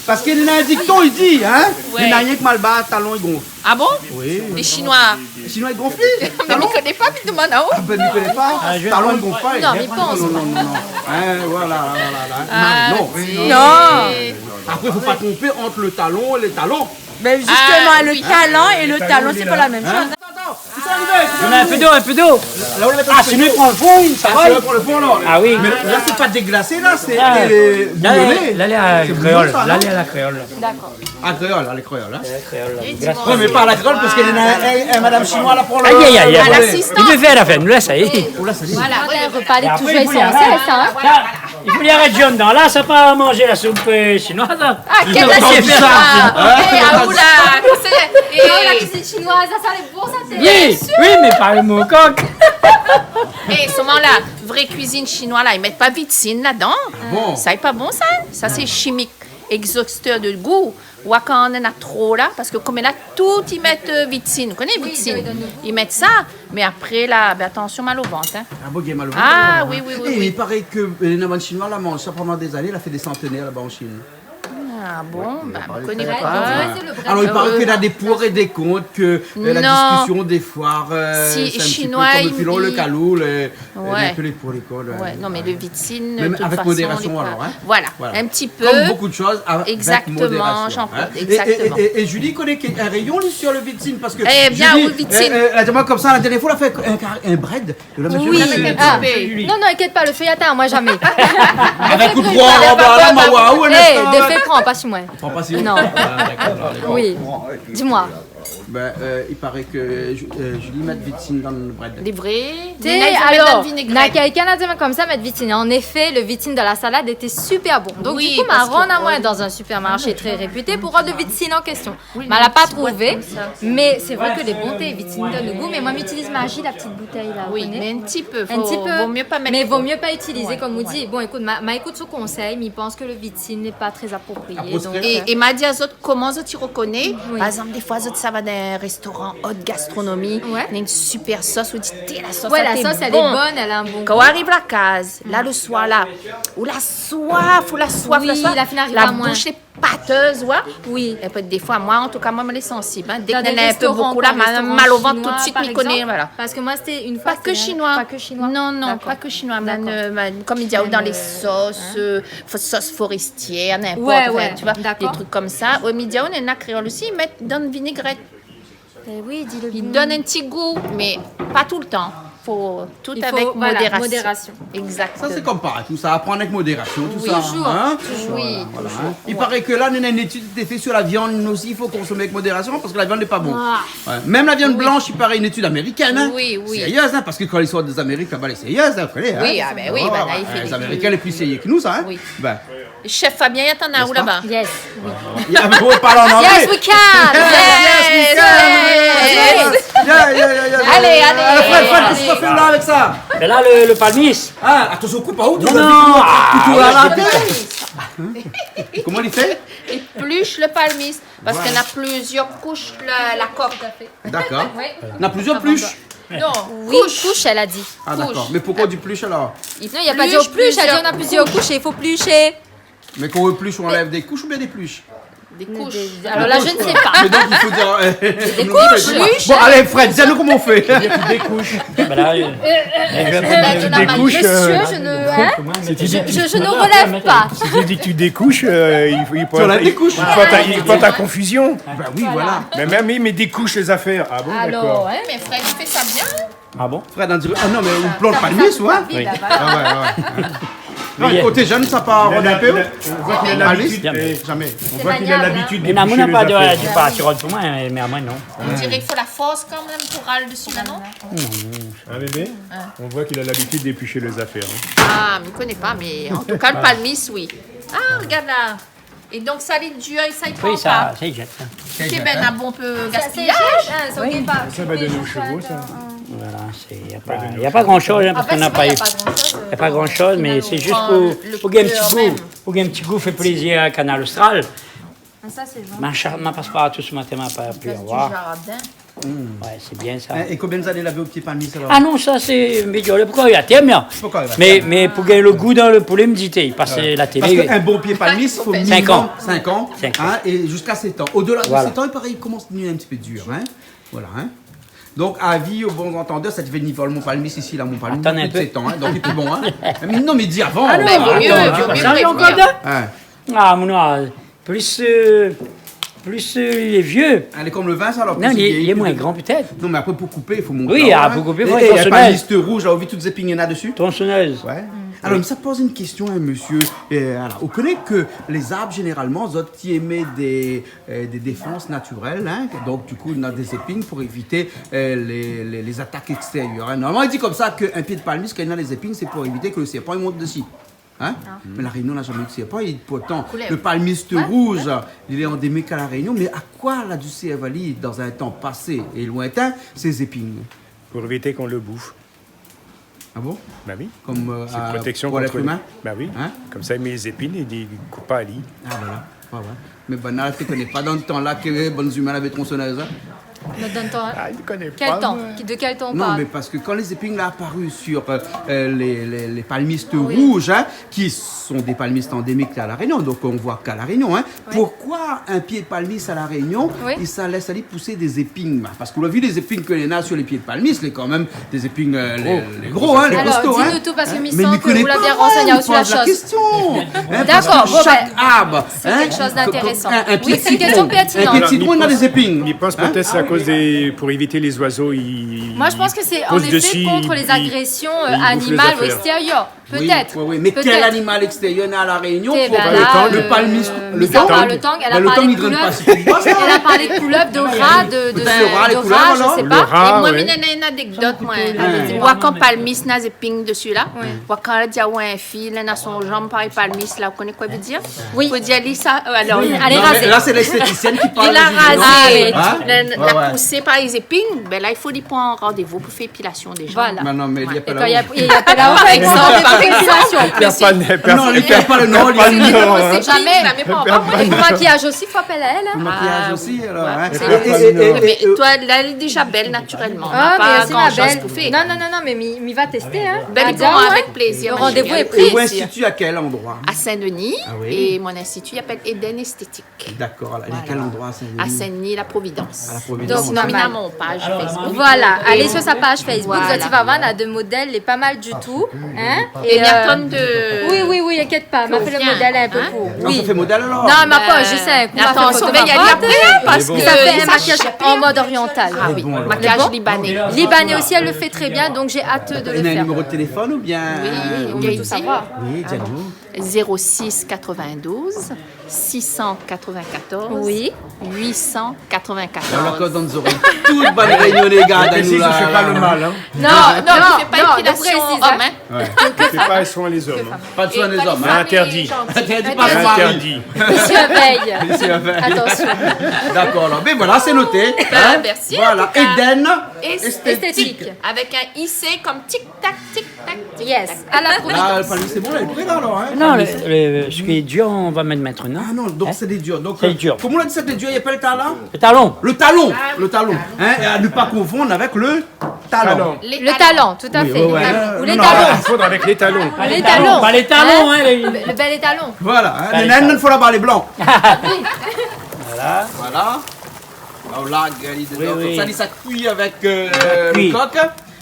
Parske néna in dikton i di, hein, néna rienk Malbar, talon i gonf. Ah bon ? Oui. Les Chinois. Chinois i gonf, talon ? Mé mi koné pa, mi domann aou. Ah bin, mi koné pa. Talon i gonf pa. Non, mi pans pa. Non, non, non, non. Hein, voilà, voilà, voilà. Ah, non. Non. Apré, fo pa tronpé ant le talon é le talan. Mé zistoman, le talan é le talon, sé pa la mèm shoz. Atann, atann. Mé in pé dolo, in pé dolo. La, ou la mèt in pé dolo. Ah, sinon, i pran le fon, sa va. Ah, sinon, i pran le fon, la. Ah oui. Mé la, sé pa déglasé, la, sé, euh, bouyoné. La, la, la kréol. Sé bon, sa, non ? La, la, la kréol. Dakor. Ah, kréol, la, lé kréol, hein. Lé kréol, la. Ouais, mé pa la kréol, parske néna in, in, in madam shinoi la pou le... Aïe, aïe, aïe, aïe. Voilà. Li vé fé la fèt, nou lès sa, hein. Ou lès sa. Voilà. Voilà, le repa lé toujour ésansièl, sa, hein. Voilà. I fo li arèt John dan la, sa pa manzé la soup, euh, shinoi, sa. Ah, kèl la soup, sa ? Eh, ah, oula, kosa, eh. Non, la kuizine shinoi, sa, sa lé bon, sa, sé sir. Oui, oui, mé pa le mo kok. Eh, soman la vré kuizine shinoi la, i mèt pa vitsin ladan. Ah bon ? Sa lé pa bon, sa. Sa sé shimik, égzostèr de gou. Oua, kan néna tro la, parske koméla tout i mèt, euh, Vitsin. Ou koné Vitsin ? I mèt sa, mé apré la, bin, atansion, mal o vant, hein. Ah bon, i gingn mal o vant, alor, hein ? Ah oui, oui, oui, oui. É i paré ke, euh, bann Shinoi la manz sa pandan dé zané, la fé dé santénèr laba an Shin. Ah bon ? Bin, mi koné pa. Alor, i paré ke néna dé pour é dé kont, ke, euh, la diskision, défoi, euh, sé in ti pé konm lo pilon, lo kalou, lo, euh, in pé lé pour lé kont, ouais. Non, mé lo Vitsin, de tout fason, lé pa... Mèm avèk modérasion, alor, hein ? Voilà, in ti pé. Konm bonpé de shoz, avèk modérasion, hein. Exactement, Jean-Claude, exactement. É, é, é, é Julie i koné in réyon, li, sur lo Vitsin, parske Julie, euh, euh, la di amoin konmsa, la dernièr foi, la fé in kar-, in brèd. Oui. Ah. Non, non, inkièt pa, lo fé i atann amoin zamé. Avèk in kou d'pwin, la, la, la, la, eh, de fé, pran pa si moin. Pran pa si ou ? Non. Ah, dakor, alor, lé bon. Oui. Di amoin. Bin, euh, i paré ke Ju-, euh, Julie i mèt Vitsin dan lo brèd. Lé vré. Té, alor, na kèlkin la di amoin konmsa, mèt Vitsin. An éfé, lo Vitsin dan la salad lété super bon. Donk, di kou, ma rann amoin dan in supermarché trè réputé pou rod lo Vitsin an késtion. Oui, mé la pa trouvé, mé sé vré ke lé bon, té, Vitsin i donn lo gou, mé moin, mi itiliz Magie, la ti boutèy la, ou koné ? Oui, mé in ti pé, vo myé pa mèt tro. Mé vo myé pa itiliz, konm ou di. Bon, ékout, ma, ma ékout son konsèy, mi pans ke lo Vitsin lé pa trè aproprié, donk, euh. É, é ma di azot, koman zot i rokoné, par égzanp, défoi, zot i sava dan in réstoran, haute gastronomie, néna in super sos, ou di, té, la sos la, la sos lé bon, èl lé bon. Kan ou ariv la kaz, la, lo soir la, ou la soif, ou la soif, la soif, la boush lé patèz, oua. Oui. Épi défoi, moin, an tou ka, moin, mi lé sansib, hein. Dèk néna in pé bonpé la, ma mal o vant tout suit, mi koné, voilà. Parske moin, sété in foi, pa ke shinoi. Pa ke shinoi. Non, non, pa ke shinoi. Dakor. Mé, euh, konm i di, dan lé sos, euh, fo-, sos forestièr, ninport, anfin, tu vois, dé truk konmsa. Ouais, ouais. Dakor. Oué, mi di aou, néna kréol osi, i mèt dan vinégrèt. Eh oui, di lo gou. I donn in ti gou, mé pa toultan. Fo tout avèk modérasion. I fo, voilà, modérasion. Exactement. Sa, sé konm partou, sa, aprann avèk modérasion, tousa, hein ? Oui, toujour, toujour. Voilà, voilà, hein. I paré ke la, néna in étid lété fé sur la viann osi, i fo konsom avèk modérasion, parske la viann lé pa bon. Ah. Ouais. Mèm la viann blansh, i paré, in étid amérikèn, hein. Oui, oui. Sérièz, hein, parske kan i sort dé Zamérik, laba, lé sérièz, hein, ou koné, hein. Oui, ah bin oui, ouais, bin la, i fé lé Amérikèn lé pli sérié ke nou, sa, hein. Oui. Bin, Chef Fabien i atann aou laba. N'est-ce pas ? Yes. Ah, mé ou parl an anglé. Yes, we can. Yes, we can. Yes. Yeah, yeah, yeah, yeah. Alé, alé, alé. Alé, Fred, Fred, kosa ou fé la avèk sa ? Mé la, lo, lo palmis. Ah, atansion, koup pa ou, non, non, ah, kouto la, la. Koman i fé ? I plish lo palmis, parske néna plizièr koush, la, la kok. Dakor. Oui. Néna plizièr plish. Non, koush. Oui, koush, èl la di. Ah, dakor. Koush. Mé poukosa ou di plish, alor ? Non, la pa di plish, èl la di néna plizièr koush é i fo plishé. Mé kan ou plish, ou anlèv dé koush oubien dé plish ? Dé koush. Dé, alor la, mi koné pa. Mé donk, i fo dir, euh, dé koush. Bon, alé, Fred, di anou koman ou fé. Dé koush. Bin la, euh, euh, euh, dé koush, euh, je ne, hein, je, je, je ne relève pas. Si tu dis que tu découches, euh, il faut, il faut, il faut ta, il faut ta confusion. Bin oui, voilà. Mé mèm, i mèt dé koush lé zafèr. Ah bon, dakor. Alor, ouais, mé Fred i fé sa bien, hein. Ah bon ? Fred, on diré, ah non, mé ou plant palmis, ou, hein ? Oui. Ah ouais, ouais, ouais. Non, mé koté jeune, sa pa rod in pé, ou ? Palmis ? Zamé. Zamé. On voit qu'il a l'habitude d'éplucher les affaires. Sé maniab, hein. Mé amoin, na pa di, di pa ti rod pou moin, mé, mé amoin, non. On diré i fo la fors kan mèm pou ral dési la, non ? Non. Hein, bébé ? On voit qu'il a l'habitude d'éplucher les affaires, hein. Ah, mi koné pa, mé an tou ka, lo palmis, oui. Ah, regard la. É donk sa, lé dir, é sa, i pran pa. Oui, sa, sa i zèt, sa. Sa i zèt, hein. Ébin, na bonpé gaspiyaz. Sa, sa i zèt, hein, sa, i gingn pa. Sa va doné o shevo, sa. Voilà, sé, na pa, na pa gran shoz, hein, parske na pa, na pa gran shoz, mé sé zis pou, pou gingn in ti gou, pou gingn in ti gou, fé plézir a Kanal Austral. Ah, sa, sé bon. Ma cha-, ma pas partou se matin, ma pa pu avoir. Sa, sé du jardin. Hmm. Ouais, sé bien sa. É, é konbien zané lavé out pié palmis, alor ? Ah non, sa, sé, mé, poukosa i atèr, mé, mé pou gingn lo gou dan lo, pou lémidité, parske la télé. Parske in bon pié palmis, fo minimum cinq ans. Cinq ans. Cinq ans. Hein, é ziska sèt an. Au-delà de sèt ans, i paré, i komans devnir in ti pé dur, hein. Voilà, hein. Donk, avi o bon antandèr, sa i fé ni vol mon palmis isi, la, mon palmis, plis de sèt an, hein. Atann in pé. Donk, lé pi bon, hein. Mé non, mé di avan. Ah non, mé vo myé, vo myé prévnir. Hein. Ah, mon, ah, Plis, euh, plis, euh, li lé vyé. Ah, lé konm lo vin, sa, alor, plis li vyéyi, plis li lé moin gran, pétèt. Non, mé apré, pou koupé, i fo montr la, hein. Oui, ah, pou koupé, i fo in tronsonèz. É, é in palmis rouz, la, ou la vi tout zéping néna dési ? Tronsonèz. Ouais. Alor, mi sa poz in késtion, hein, mésyé. Euh, alor, ou koné ke lé zarb, zénéralman, zot i émèt dé, euh, dé défans natirèl, hein. Donk, di kou, néna dé zéping pou évité, euh, lé, lé, lé zatak ékstérièr, hein. Normalman, i di konmsa ke in pié de palmis, kan néna dé zéping, sé pou évité ke lo sèrpan i mont dési. Hein ? Non. Mé La Rényon la zamé u de sèrpan, é pourtan, lo palmis rouz, li lé andémik a La Rényon, mé a koi la di sèrv ali, dan in tan pasé é lointin, sé zéping ? Pou évité k'on lo bouf. Ah bon ? Bah oui. Konm, euh, protéksion kont lé, pou lé zéping ? Bah oui. Hein ? Konmsa, i mèt lé zéping, i koup pa ali. Ah, voilà. Ouais, ouais. Mé banna té koné pa dan le tan la ke bann zimin lavé tronsonèz, hein. Mé dan le tan, hein ? Ah, mi koné pa, moin. Kèl tan ? Ki, de kèl tan ou parl ? Non, mé parske kan lé zéping la apari sur, euh, euh, lé, lé, lé palmis rouz, hein, ki son dé palmis andémik a La Rényon, donk on voi k'a La Rényon, hein. Oui. Poukoi in pié de palmis a La Rényon, i sa lès alé pousé dé zéping, la ? Parske ou la vi lé zéping ke néna sur lé pié de palmis, lé kan mèm dé zéping, euh, lé, lé gro, hein, lé kosto, hein. Alor, di nou tout, parske mi san ke ou la bien ranséné sur la shoz. Mé mi koné pa, mi poz la késtion. Hein, parske shak arb, hein, in pié de sitron, in pié de sitron, néna dé zéping. Bon, ben, c'est une question pertinente. Oui, c'est une question pertinente. Mi pans pétèt sé akoz dé, pou évit lé zoizo, i, i pos dési, i, i bouf lé zafèr. Moi, je pense que c'est en effet contre les agressions, euh, animales ou extérieures. Pétèt. Oui, oui, oui. Mé kèl animal ékstérièr néna La Rényon ? Té, ben, la, le palmis, euh, le tang. Mé le tang, la parlé de koulèv. Le tang, li grin pa si pou boi, sa. Elle a parlé de couleur, de rat, de, de, de rat, je sais pas. Le rat, ouais. É moin, mi néna in anekdot, moin. Alé, di amoin. Oua kan palmis néna zéping dési la. Ouais. Oua kan la di aou in fi, néna son zanm parèy palmis la, ou koné koi i vé dir ? Oui. Fo dir li sa, euh, alor. Oui. Alé, razé. Non, mé la, sé léstétisièn ki parl. Li la razé. Ah, oui. Hein ? La, la pousé par lé zéping, ben la, i fo li pran randévou pou fé épilasion déza. Voilà. Non, non, mé li apèl aou. É kan li apèl aou, par égzanp, li fé pa épilasion. Pèrsone, pèrsone. Non, li pèr pa le non, li pèr pa le non. Sé le makiyaz osi, fo apèl aèl, hein. Le makiyaz osi, alor, hein. Ah, oui. É, é, é, mé toi, la, lé déza bèl natirèlman. Ah, mé pa gran shoz pou fé. Non, non, non, non, mé mi, mi va tèsté, hein. Ben, avèk plézir, ma shéri. Avèk plézir. Le randévou lé pri. É ou institi a kèl androi ? À Saint-Denis. Ah oui. É mon institi i apèl Eden Esthétique. D'accord, elle est à quel endroit, à Saint-Denis ? Voilà. À Saint-Denis, La Providence. À La Providence. Donc, sinon, normal. Néna mon page Facebook. Voilà, allez sur sa page Facebook, zot i va voir, néna dé modèl, lé pa mal du tout, hein. É, euh, mi atann de... Oui, oui, oui, inkièt pa, ma fé le modèl in pé pou ou. Ah, ou fé modèl alor ? Non, ma pa, zis in kou, ma fé foto, ma port. Mé bon. Sa fé in makiyaz an mod oriantal. Ah oui, makiyaz libané. Libané aussi, elle le fait très bien, donc j'ai hâte de le faire. Néna in niméro de téléfone oubien ? Oui, on veut tout savoir. Oui, di anou. Zéro six quatre-vingt-douze, six cent quatre-vingt-quatorze, huit cent quatre-vingt-quatorze. Oui. Voilà, kan dan zorèy tout bann Rényoné i gard anou la, la. Non, non, non, mi fé pa épilasion om, hein. Ouais. Mi fé pa soin lé zom, hein. Pa de soin lé zom, hein. Interdit. Interdit par son mari. Interdit. Monsieur Veil. Monsieur Veil. Attention. D'accord, alors. Ben voilà, c'est noté, hein. Ben, merci, en tout cas. Voilà, Eden Esthétique. Esthétique. Avec un I C comme tic tac, tic tac, tic tac. Yes, à La Providence. La, le palmis, c'est bon, là, il est prêt, là, alors, hein ? Non, le, le, ce qui est dur, on va mettre maintenant. Ah non, donc c'est des durs. Donc, euh, comment on a dit ça, des durs, il y a pas le talon ? Le talon. Le talon, le talon. Hein, et à ne pas confondre avec le talon. Talon. Le talon, tout à fait. Oui, ouais, ouais. Ou les talons. Non, il faut avec les talons. Pas les talons, hein, les... Le, le bel étalon. Voilà, hein, les nains, il faut là-bas, les blancs. Voilà. Voilà. Là, on largue, euh, les... Oui, oui. Comme ça, ça cuit avec, euh, le coq.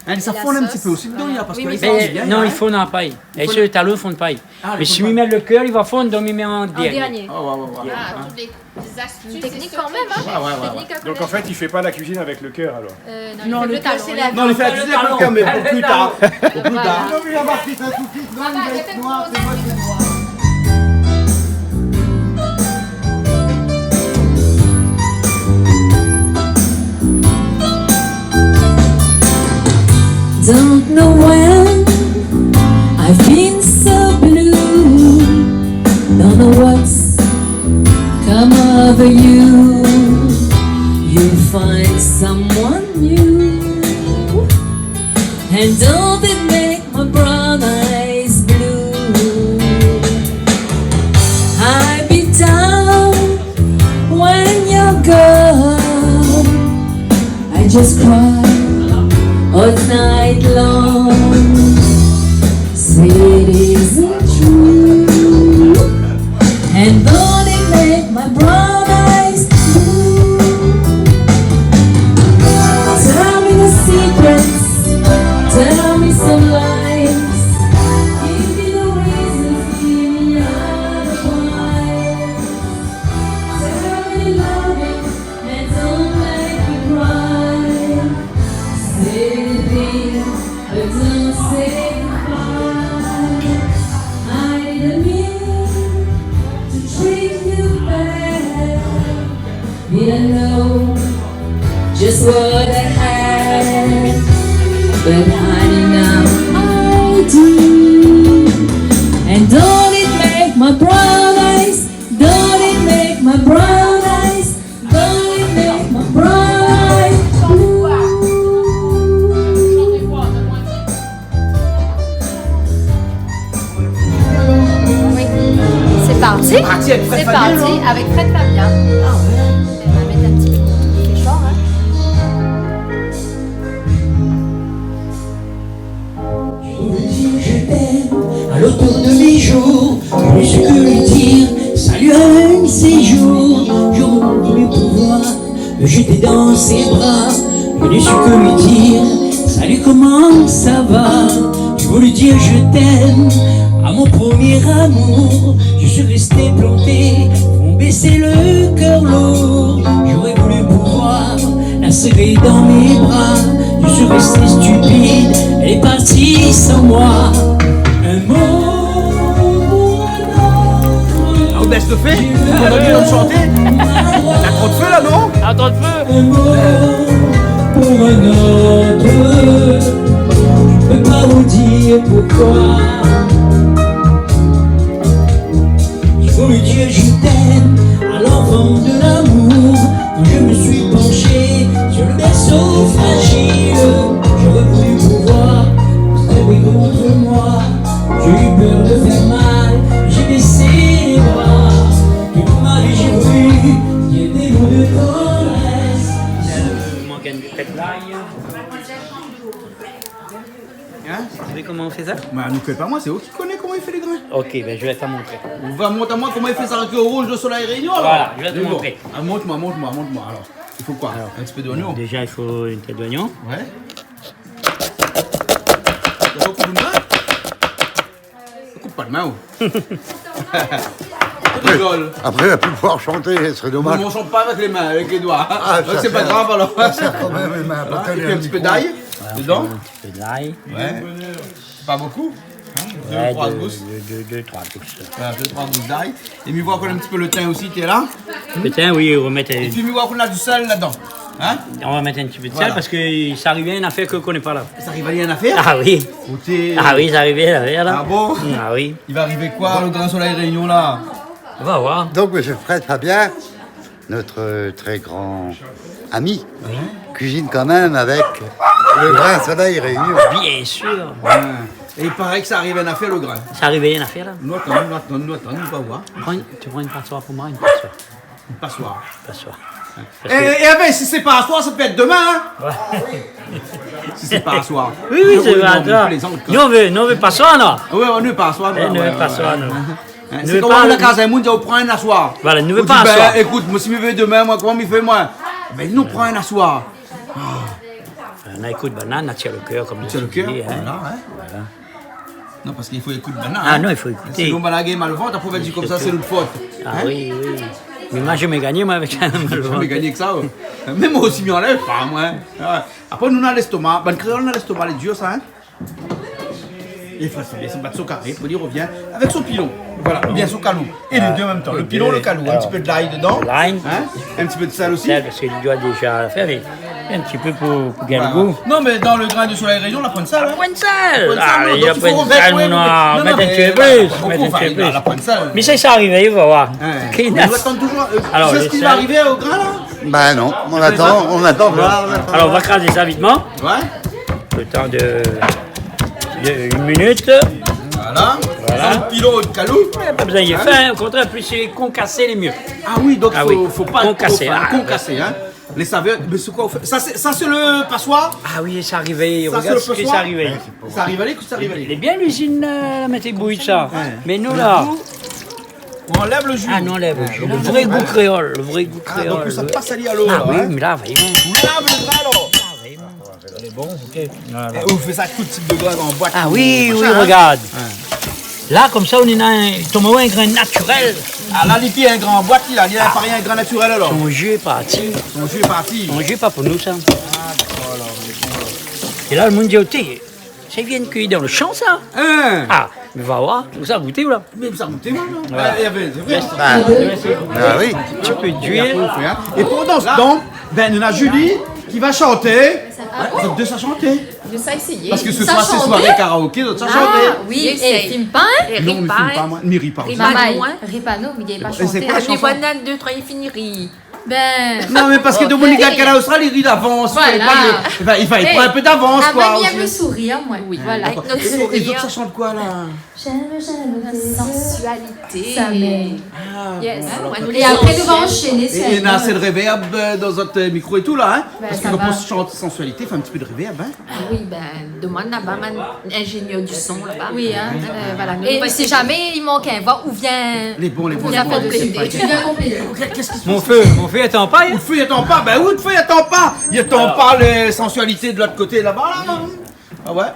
Hein, sa i fonn in ti pé osi dedan, parske la, i fonn bien, hein. Non, i fonn pa. É si le talon i fonn pa. Ah, i fonn pa. Mé si mi mèt le kèr, li va fonn, donk mi mèt an dernié. An dernié. Oh, ouais, ouais, ouais. Ah, toutes les, les astuces et secrets. Une technique quand même, hein. Ouais, ouais, ouais, ouais. Technique à connaître. Donc, en fait, il fait pas la cuisine avec le cœur, alors. Euh, non, il fait le talon. Non, li fé la kuizine avèk le kèr, mé pou pli tar. Pou pli tar. Voilà. Non, mé li va pa fé sa tout de suite. Non, li va èt noir, sé vré, sé noir. Don't know when I've been so blue. Don't know what's come over you. You find someone new. And don't it make my brown eyes blue? I be down when you're gone. I just cry all night long. Say it isn't true. And don't it make my brown eyes blue? Tell me the secrets, tell me some lies. Give me the reasons, give me otherwise. Tell me loving and don't make me cry. Say the thing, but don't say goodbye. Avec Fred Fabien. Ah ouais. Elle va mettre un petit peu de fort, hein. Je veux dire je t'aime à l'auteur de mes jours. Je ne sais que lui dire salut un de ces jours. J'aurais voulu pouvoir me jeter dans ses bras. Je ne sais que lui dire salut, comment ça va ? Je veux lui dire je t'aime à mon premier amour. Je suis resté planté, front baissé, le cœur lourd. J'aurais voulu pouvoir la serrer dans mes bras. Je suis resté stupide, elle est partie sans moi. Un mot pour un autre. Ah, ou bès lo fé, ou koné bien shanté. Na tro d'fé la, non ? Ah, tro d'fé. Un mot pour un autre. Je peux pas vous dire pourquoi. Je voulais dire je t'aime à l'enfant de l'amour. Quand je me suis penché sur le berceau fragile, j'aurais voulu pouvoir serrer contre moi. J'ai eu peur de faire mal, j'ai baissé les bras. Toute ma vie, j'ai voulu dire des mots de tendresse. Hein ? Ou vé koman i fé sa ? Bah, nou koné pa, moin, sé ou ki koné koman i fé lé grin. Ok, ben, je vais te montrer. Ou va mont amoin koman i fé sa, avèk lo rouj, lo Solèy Rényon, alor. Voilà, je vais te montrer. Ah, mont amoin, mont amoin, mont amoin, alor. I fo koi ? Alors, un petit peu d'oignon. Déjà, il faut une tête d'oignon. Ouais. Ou koup pa d'oignon ? Ou koup pa d'oignon. Ou rigol. Apré, la pi pouvoir shanté, sé domaz. Non, mé ou shant pa avèk lé min, avèk lé doi. Ah, sa, sé pa grav, alor. Sa sèr kan mèm, mé... Voilà, épi in ti pé d'ay dedan. Voilà, un petit peu d'ail. Ouais. Pa bonpé. Hein, dé, troi gous. Ouais, dé, dé, dé, troi gous. Voilà, dé, troi gous d'ay. É mi voi ankor in ti pé lo tin osi, té la. Lo tin, oui, ou va mèt... Épi mi voi k'ou na du sèl ladan. Hein ? On va mettre un petit peu de sel parce que sa i ariv in afèr ke ou koné pa la. Sa i ariv in afèr ? Ah oui. Ah oui, sa i ariv in afèr la. Ah bon ? Ah oui. I va arivé koi, lo gran Solèy Rényon la ? On va voir. Donc, monsieur Fred Fabien, notre, euh, très grand ami, cuisine quand même avec le grand Solèy Rényon. Bien sûr. Ouais. É i paré ke sa i ariv in afèr, lo grin. Sa i ariv in afèr la. Nou atann, nou atann, nou atann, nou va voir. Prends une, tu prends une passoire pour moi, une passoire. Une passoire. Passoire. É, é, ben, si sé pa aswar, sa pé èt domin, hein ? Ouais. Si sé pa aswar. Oui, oui, non, mé mi plézant, koi. Nou, nou vé, nou vé paswar, non ? Ah ouais, nou vé paswar, nou. Hein, nou vé paswar, non. Hein, sé koman la kaz in moun, ou pran in aswar. Voilà, nou vé paswar. Ou di, ben, ékout, moin, si mi vé domin, moin, koman mi fé, moin ? Ben, nou pran in aswar. Ah. Na ékout banna, na tir lo kèr, konm... Tir lo kèr, voilà, hein. Voilà. Non, parske i fo ékout banna, hein. Ah non, i fo ékouté. Sinon, banna i gingn mal o vant, apré, i va dir konmsa, sé nout fot. Ah oui, oui. Mé moin, mi gingn, moin, avèk sa, mal o vant. Mi gingn èk sa, ouais. Mé moin osi, mi anlèv pa, moin. Ouais. Apré, nou, na lèstoma. Bann kréol, na lèstoma, lé dir, sa, hein. I fo sa, i bat son karé, apré, i revien avèk son pilon. Voilà, oubien son kalou. É lé dé an mèm tan. Lo pilon, lo kalou. In ti pé d'lay dedan. Lay. Hein ? In ti pé d'sèl osi. Sèl, parske li doi déza fé, mé in ti pé pou, pou gingn lo gou. Voilà. Non, mé dan lo grin de Solèy Rényon, la poin d'sèl, hein. La poin d'sèl. La poin d'sèl, ah, non, donk i fo romèt, non, non, mé mèt in ti pé plis, mèt in ti pé plis. Mé sa, sa i ariv, ou va voir. Hein. Mé nou atann touzour, euh, alor, sé sak i va arivé o grin, la ? Ben non, nou atann, nou atann voir, nou atann voir. Alor, nou va krazé sa vitman. Ouais. Lo tan de, de in minit. Voilà. Voilà. San pilon, kalou. Ouais, pa bezoin d'fé, o kontrèr, plis sé konkasé, lé myé. Ah oui, donk fo, fo pa konkasé, hein. Lé savèr, mé sé koi ou fé ? Sa sé, sa sé lo paswar ? Ah oui, sa i ariv, sa sé lo paswar ? Regard sak i ariv. Sa i ariv, ékout, sa i ariv. Lé bien, luizine, euh, la mèt bouyi sa. Ouais. Mé nou, la, ou anlèv lo ji. Ah non, anlèv lo ji. Lo vré gou kréol, lo vré gou kréol. Ah, donk sa i pas ali alor, hein ? Ah oui, mé la, voyé. Ou lav lo grin, alor ? Ah oui. Lé bon, ok. Voilà. É ou fé sa tout tip de grin, an boit, machin, hein ? Ah oui, oui, regard. Ouais. La, konmsa, ou néna in, ou tonm in grin natirèl. Ah, la, li pi in grin an boit, li, la, li lé pa in grin natirèl, alor. Son ji lé parti. Son ji lé parti. Son ji lé pa pou nou, sa. Ah, dakor, alor, lé bon, alor. É la, lo moun i di, oté, sa i vien kui dan lo shan, sa. Hein ? Ah, mé va voir, ou sa gouté, ou, la. Mé sa i gouté, moin, non ? Ouais. Ah, é, sé vré. Yes. Ah, ah oui. In ti pé d'luil. É apré, ou fé, hein. É pandan se tan, ben, nou na Julie ki va shanté. Ah bon ? Zot dé sa shanté. Zot sa éséyé. Parske se soir, sé soiré karaoké, zot sa shanté. Ah oui, é film pa, hein ? Non, mi film pa, moin. Mi ri pa osi. Ri pa, non, hein ? Mé i gingn pa shanté. É sé koi, la shanson ? Ni banane, dé, troi, i fini ri. Ben, non, mé parske domoun i gingn alé Ostrali, i ri davans, i fo pa, anfin, i fo pran in pé davans, koi, osi. Voilà. Avèk le sourir, moin. Oui, voilà. Dakor. Avèk nout sourir. É, é zot, sa i shant koi, la ? J'aime, j'aime tes yeux. Sensualité. Sa mèm. Ah, yes. Bon, alor, é apré, nou va anshèn. É, é néna asé de révèrb, euh, dan zot, euh, mikro é tout, la, hein ? Ben, parske sa va. Kan i shant sensualité, i fo in ti pé de révèrb, hein ? Ah oui, ben, demann laba, man, ingénieur du son, laba. Oui, hein. Euh, voilà. É si zamé i mank in voi, ou vien, lé bon, lé bon, ou vien konplété. Ou vien konplété. Qu'est-ce qui se passe ? Mon feu, mon feu i atann pa, hein ? Mon feu i atann pa, ben oui, le feu i atann pa. I atann pa la sensualité de l'autre côté, laba, la, non ? Ah ouais.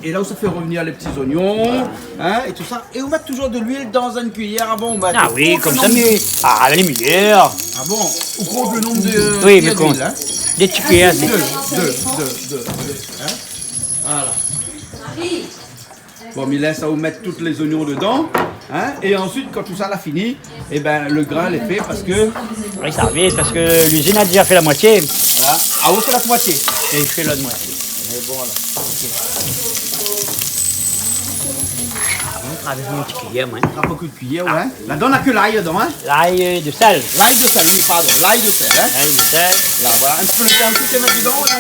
É la, ou sa fé revenir lé ti zoignon, hein, é tout sa. É ou mèt toujour de luil dan in kuiyèr avan ou mèt. Ah oui, konmsa, mé, ah, lé méyèr. Ah bon ? Ou kont le nonb de kuiyèr de luil, hein ? Oui, mé kont. Dé ti kuiyèr, dé. Dé, dé, dé, dé, hein ? Voilà. Bon, mi lès aou mèt tout lé zoignon dedan, hein, é ansuit, kan tout sa la fini, é ben, le grin lé fé parske... Oui, sa i sava vit, parske lizine la déza fé la moitié. Voilà. Ah, ou fé la moitié. É mi fé lot moitié. Mé bon, alor, OK. Ah, ou travay avèk in ti kuiyèr, moin. Trap in kou de kuiyèr, ouais. Ladan, na ke lay dedan, hein ? Lay, euh, de sèl. Lay de sèl, oui, pardon. Lay de sèl, hein ? Lay de sèl. La, voilà. In ti pé le tin, in ti pé mèt dedan, voilà.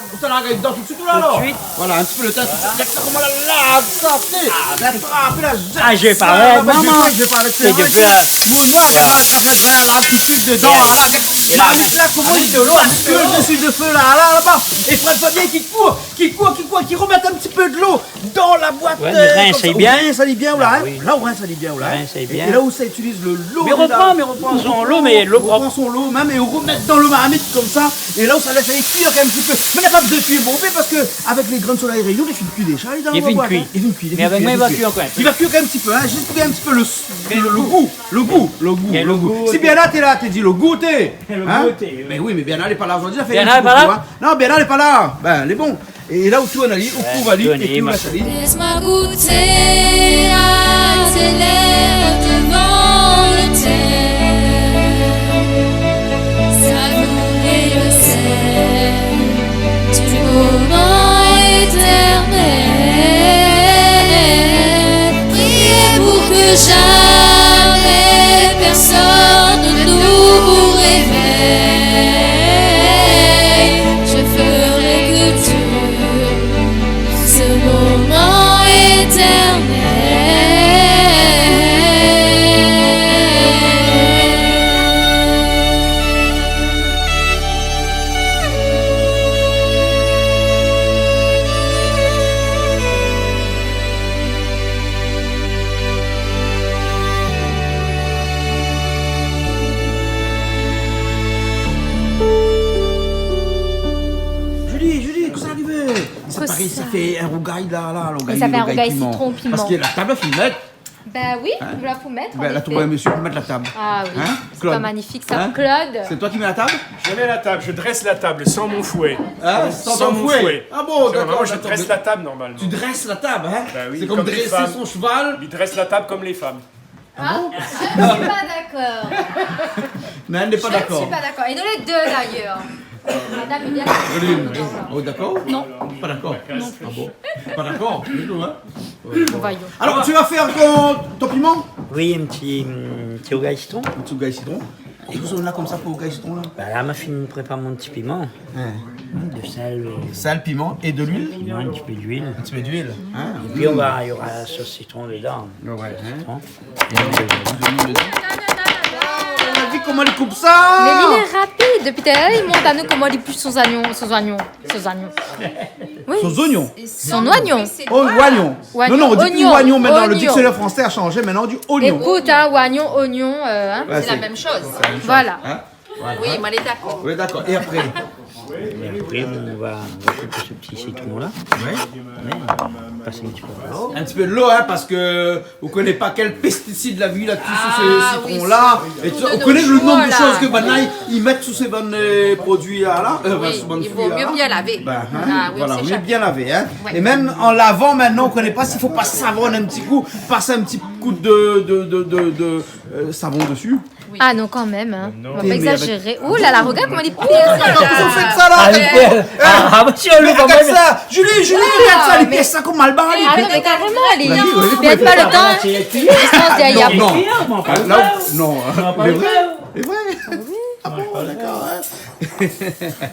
Ou sa la règ dedan tout de suite, ou la, alor ? Tout de suite. Voilà, in ti pé le tin, tout de suite. Gard sa, koman la lav sa, té. Ah, la trap, la zèt. Ah, mi vé pa, ouais, momon. Sé de fé la. Bon, moin, sa, sa fé la, la, tout de suite dedan, la, la. É la, marmit la, koman i dolo, i kol dési le fé, la, la, laba. É Fred Fabien ki kour, ki kour, ki kour, ki remèt in ti pé de lo dan la boit, ouais, mé euh, rins ali bien, hein. Rins ali bien, ou la, hein. Ah oui. La, ou rins ali bien, ou la, hein. Rins ali bien. É, é la, ou sa itiliz le lo de la... Mé repran, mé repran son lo, mé lo prop. Repran son lo mèm é ou remèt dan le marmit konmsa. É la, ou sa lès ali kuir in ti pé. Mé na pa bezoin kuir bonpé parske avèk lé grin solèy Rényon, li fine kui déza, li, dan la boit, hein. Li fine kui. Li fine kui, li fine kui. Mé avèk moin, li va kuir ankor in pé. Li va kuir in ti pé, hein, zis pou in ti pé le, le, le gou. Le gou, le gou. Si Bernard té la, té di le gou, té. Le gou, té, oui. Mé oui, mé Bernard lé pa la zordi, sa fé in ti koukou, hein. Bernard lé pa la ? Non, Bernard lé pa la. Ben, lé bon. É la ou tourn ali, ou kouv ali, é pi ou lès ali. Laisse-moi goûter à tes lèvres devant l'autel, savourer le sel du moment éternel. Priez pour que jamais personne ne nous réveille. Je ferai que tu ce moment éternel. Julie, Julie, kosa i ariv ? Sa paré, sa fé in rougay la, la, rougay, rougay sitron piman. Kosa ? Sa fé in rougay piman. Parske la tab la fine mèt. Ben oui, nou la pou mèt, an éfé. Ben, la trouv in mésyé pou mèt la tab. Ah oui, sé pa magnifik sa. Hein ? Claude. Sé toi ki mèt la tab ? Je mets la table, je dresse la table sans mon fouet. Hein ? Sans ton fouet. Ah bon, d'accord, d'accord. Je dresse la table normalement. Tu dresses la table, hein ? Ben oui, comme les femmes. C'est comme dresser son cheval. Il dresse la table comme les femmes. Ah bon ? Ah, je ne suis pas d'accord. Non, elle n'est pas d'accord. Je ne suis pas d'accord. Et nous les deux, d'ailleurs. Madame est bien d'accord. Julie, oh, d'accord ? Non. Pas d'accord ? Non. Ah bon ? Pas d'accord du tout, hein ? Ouais, bon. Voyons. Alors, tu vas faire ton, ton piment ? Oui, in ti, in ti rougay sitron. In ti rougay sitron. É kosa ou néna konmsa pou rougay sitron la ? Ben la, ma fine prépar mon ti piman. Hein. De sèl, euh, sèl, piman é de luil ? Non, in ti pé d'luil. In ti pé d'luil, hein ? É pi, on va, il y aura la sauce citron dedans. Ouais, hein. Citron. É de luil dedan. Gard koman li koup sa ! Mé li lé rapid. Dopi talèr la, li mont anou koman li épis son zoignon, son zoignon, son zoignon. Oui. Son zoignon. Son oignon. Oh, oignon. Oignon, non, non, on dit plus oignon maintenant. Oignon. Le dictionnaire français a changé. Maintenant, on dit oignon. Ékout, hein, oignon, oignon, euh, hein. Ouais, c'est la même chose. C'est la même chose. Voilà. Hein ? Voilà. Oui, moin lé dakor. Oui, d'accord. Et après ? É apré, bon, nou va, nou va koup so ti sitron la. Ouais. Ouais. Pas in ti pé dolo. In ti pé dolo, hein, parske ou koné pa kèl pestisid la vi la dsi sitron la. Ah oui, sitron. É ou koné le nonb de shoz ke banna i mèt sou sé bann, euh, produi la, euh, sou bann frui la. Oui, i vo myé bien lavé. Ben, hein, voilà, myé bien lavé, hein. Ah oui, sé sa. Ouais. É mèm an lavan, mintnan, ou koné pa si fo pa savonn in ti kou, pas in ti kou de, de, de, de, de, euh, savon dési. Oui. Ah non, kan mèm, hein. Non. Fo pa égzazéré. Ouh la la, regard koman li pièr. Kosa ou fé sa la ? Ah, li pièr. Ah, ah, mésyé, li, kan mèm. Regard sa. Julie, Julie, regard sa, li pièr sa konm Malbar, li. Ah, mé karéman, li pèrd pa le tan, hein. Distans dèryèr. Non, non. Non, non. Lé vré. Sé vré ? Ah oui. Ah bon, dakor, in.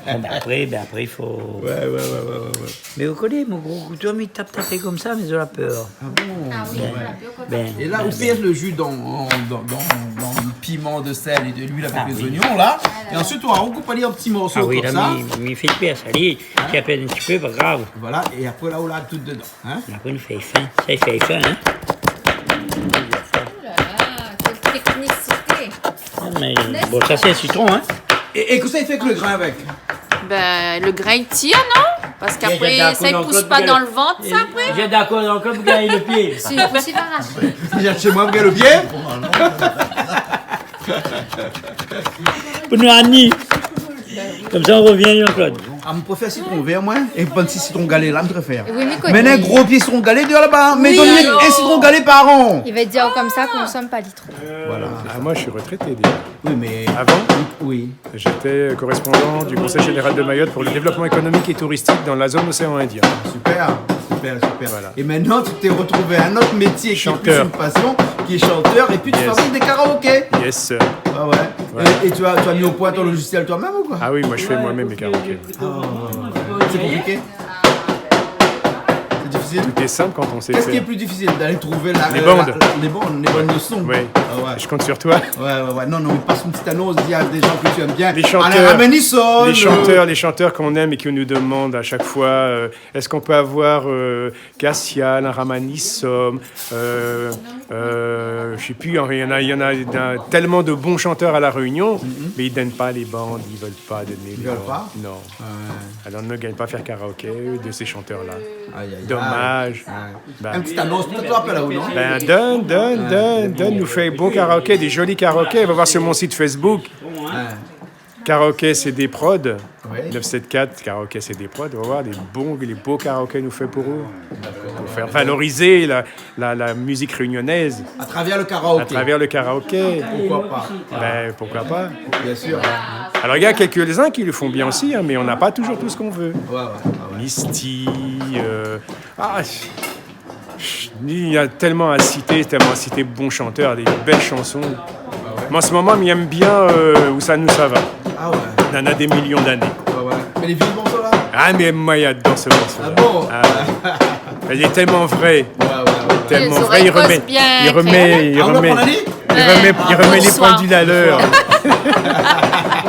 Bon, bin apré, bin apré, i fo... Ouais, ouais, ouais. Mé ou koné, mon gro kouto, mi tap, tapé konmsa, mé zot la pèr. Ah bon ? Ah oui, ouais. É la, ou pèrs lo ji dan, dan, dan, dan lo piman, do sèl é de luil avèk lé zoignon, la. Ah oui. É ansuit, ou koup ali an ti morso konmsa. Ah oui, la, mi, mi fé pèr sa, li, si i pèrd in ti pé, pa grav. Voilà, é apré, la, ou la tout dedan, in. Apré, nou fé fin. Sa i fé fin, in. Oh là là, quelle technicité. Ah, mé bon, sa sé sitron, in. É, é kosa i fé èk lo grin avèk ? Bin, lo grin i tir, non ? Parske apré, sa i pous pa dan lo vant, sa, apré ? Zot lé dakor ankor pou gingn lo pié. Si, pou si va rashé. Zot i vien shé moin pou gingn lo pié ? Pou nou amenn. Konmsa, nou rovien, Jean-Claude. Ah, mi préfèr sitron vèr, moin. É bann ti sitron galé la, mi préfèr. Oui, mi koné. Mé néna gro pié sitron galé déor laba, in. Mé oui, donn ali in sitron galé par an. I vé dir konmsa k'ou konsom pa li tro. Voilà. Ah, moi, je suis retraité déjà. Oui, mé... Avant, oui. J'étais correspondant du Conseil général de Mayotte pour le développement économique et touristique dans la zone océan Indien. Super, super, super. Voilà. É mintnan, ou la artrouv in ot métié ki lé plis in pasion, ki lé shantèr, é pi ou fabrik dé karaoké. Yes, sir. Ah ouais. Voilà. É, é ou la, ou la mi o poin out logisièl toi-mèm ou koi ? Ah oui, moi, je fais moi-même mes karaokés. Ah, ouais, ouais, ouais. Sé konpliké ? Sé difisil ? Tout est simple quand on sait faire. Kosa ki lé pli difisil, d'alé trouv la, lé bann, lé bann son ? Oui. Ah ouais. Je compte sur toi. Ouais, ouais, ouais. Non, non, mé pas in ti anons, di a dé jan ke ou èm bien. Alain Ramanissom, lé shantèr, lé shantèr k'nou èm é ki nou demann a shak foi, euh, èske ou pé avoir, euh, Kassia, Alain Ramanissom, euh, euh, mi koné pi, in, néna, néna, néna tèlman de bon shantèr a La Rényon, mé i donn pa lé bann, i vé pa done lé bann. I vé pa ? Non. Ouais. Alor, nou gingn pa fèr karaoké de sé shantèr-la. Ay, ay, ay. Domaz. Ouais. Bin. In ti anons, pétèt ou apèl aou, non ? Bin, donn, donn, donn, donn, nou fé bo karaoké, dé zoli karaoké. Va voir sur mon site Facebook. Ouais. Karaoké CD Prod, oui. Neuf sept quatre, Karaoké CD Prod, va voir, lé bon, lé bo karaoké nou fé pou ou. Dakor. Pou fèr valoriz la, la, la mizik rényonèz. À travers le karaoké. À travers le karaoké. Pourquoi pas ? Bin, pourquoi pas ? Bien sûr. Alors, il y a quelques-uns qui le font bien aussi, hein, mais on n'a pas toujours tout ce qu'on veut. Ouais, ouais, ouais, ouais. Misty, euh, ah, Ch-, néna tèlman a sité, tèlman a sité bon shantèr, dé bèl shanson. Ah ouais. Mé an se moman, mi èm bien, euh, Ousa nou sava. Ah ouais. Néna dé milion d'ané. Ah ouais. Mé lé vié morso la ? Ah, mé moin, mi ador se morso-la. Ah bon ? Ah ouais. Lé tèlman vré. Ouais, ouais, ouais. Tèlman vré, i romèt, i romèt, i romèt, i romèt lé pandil a lèr.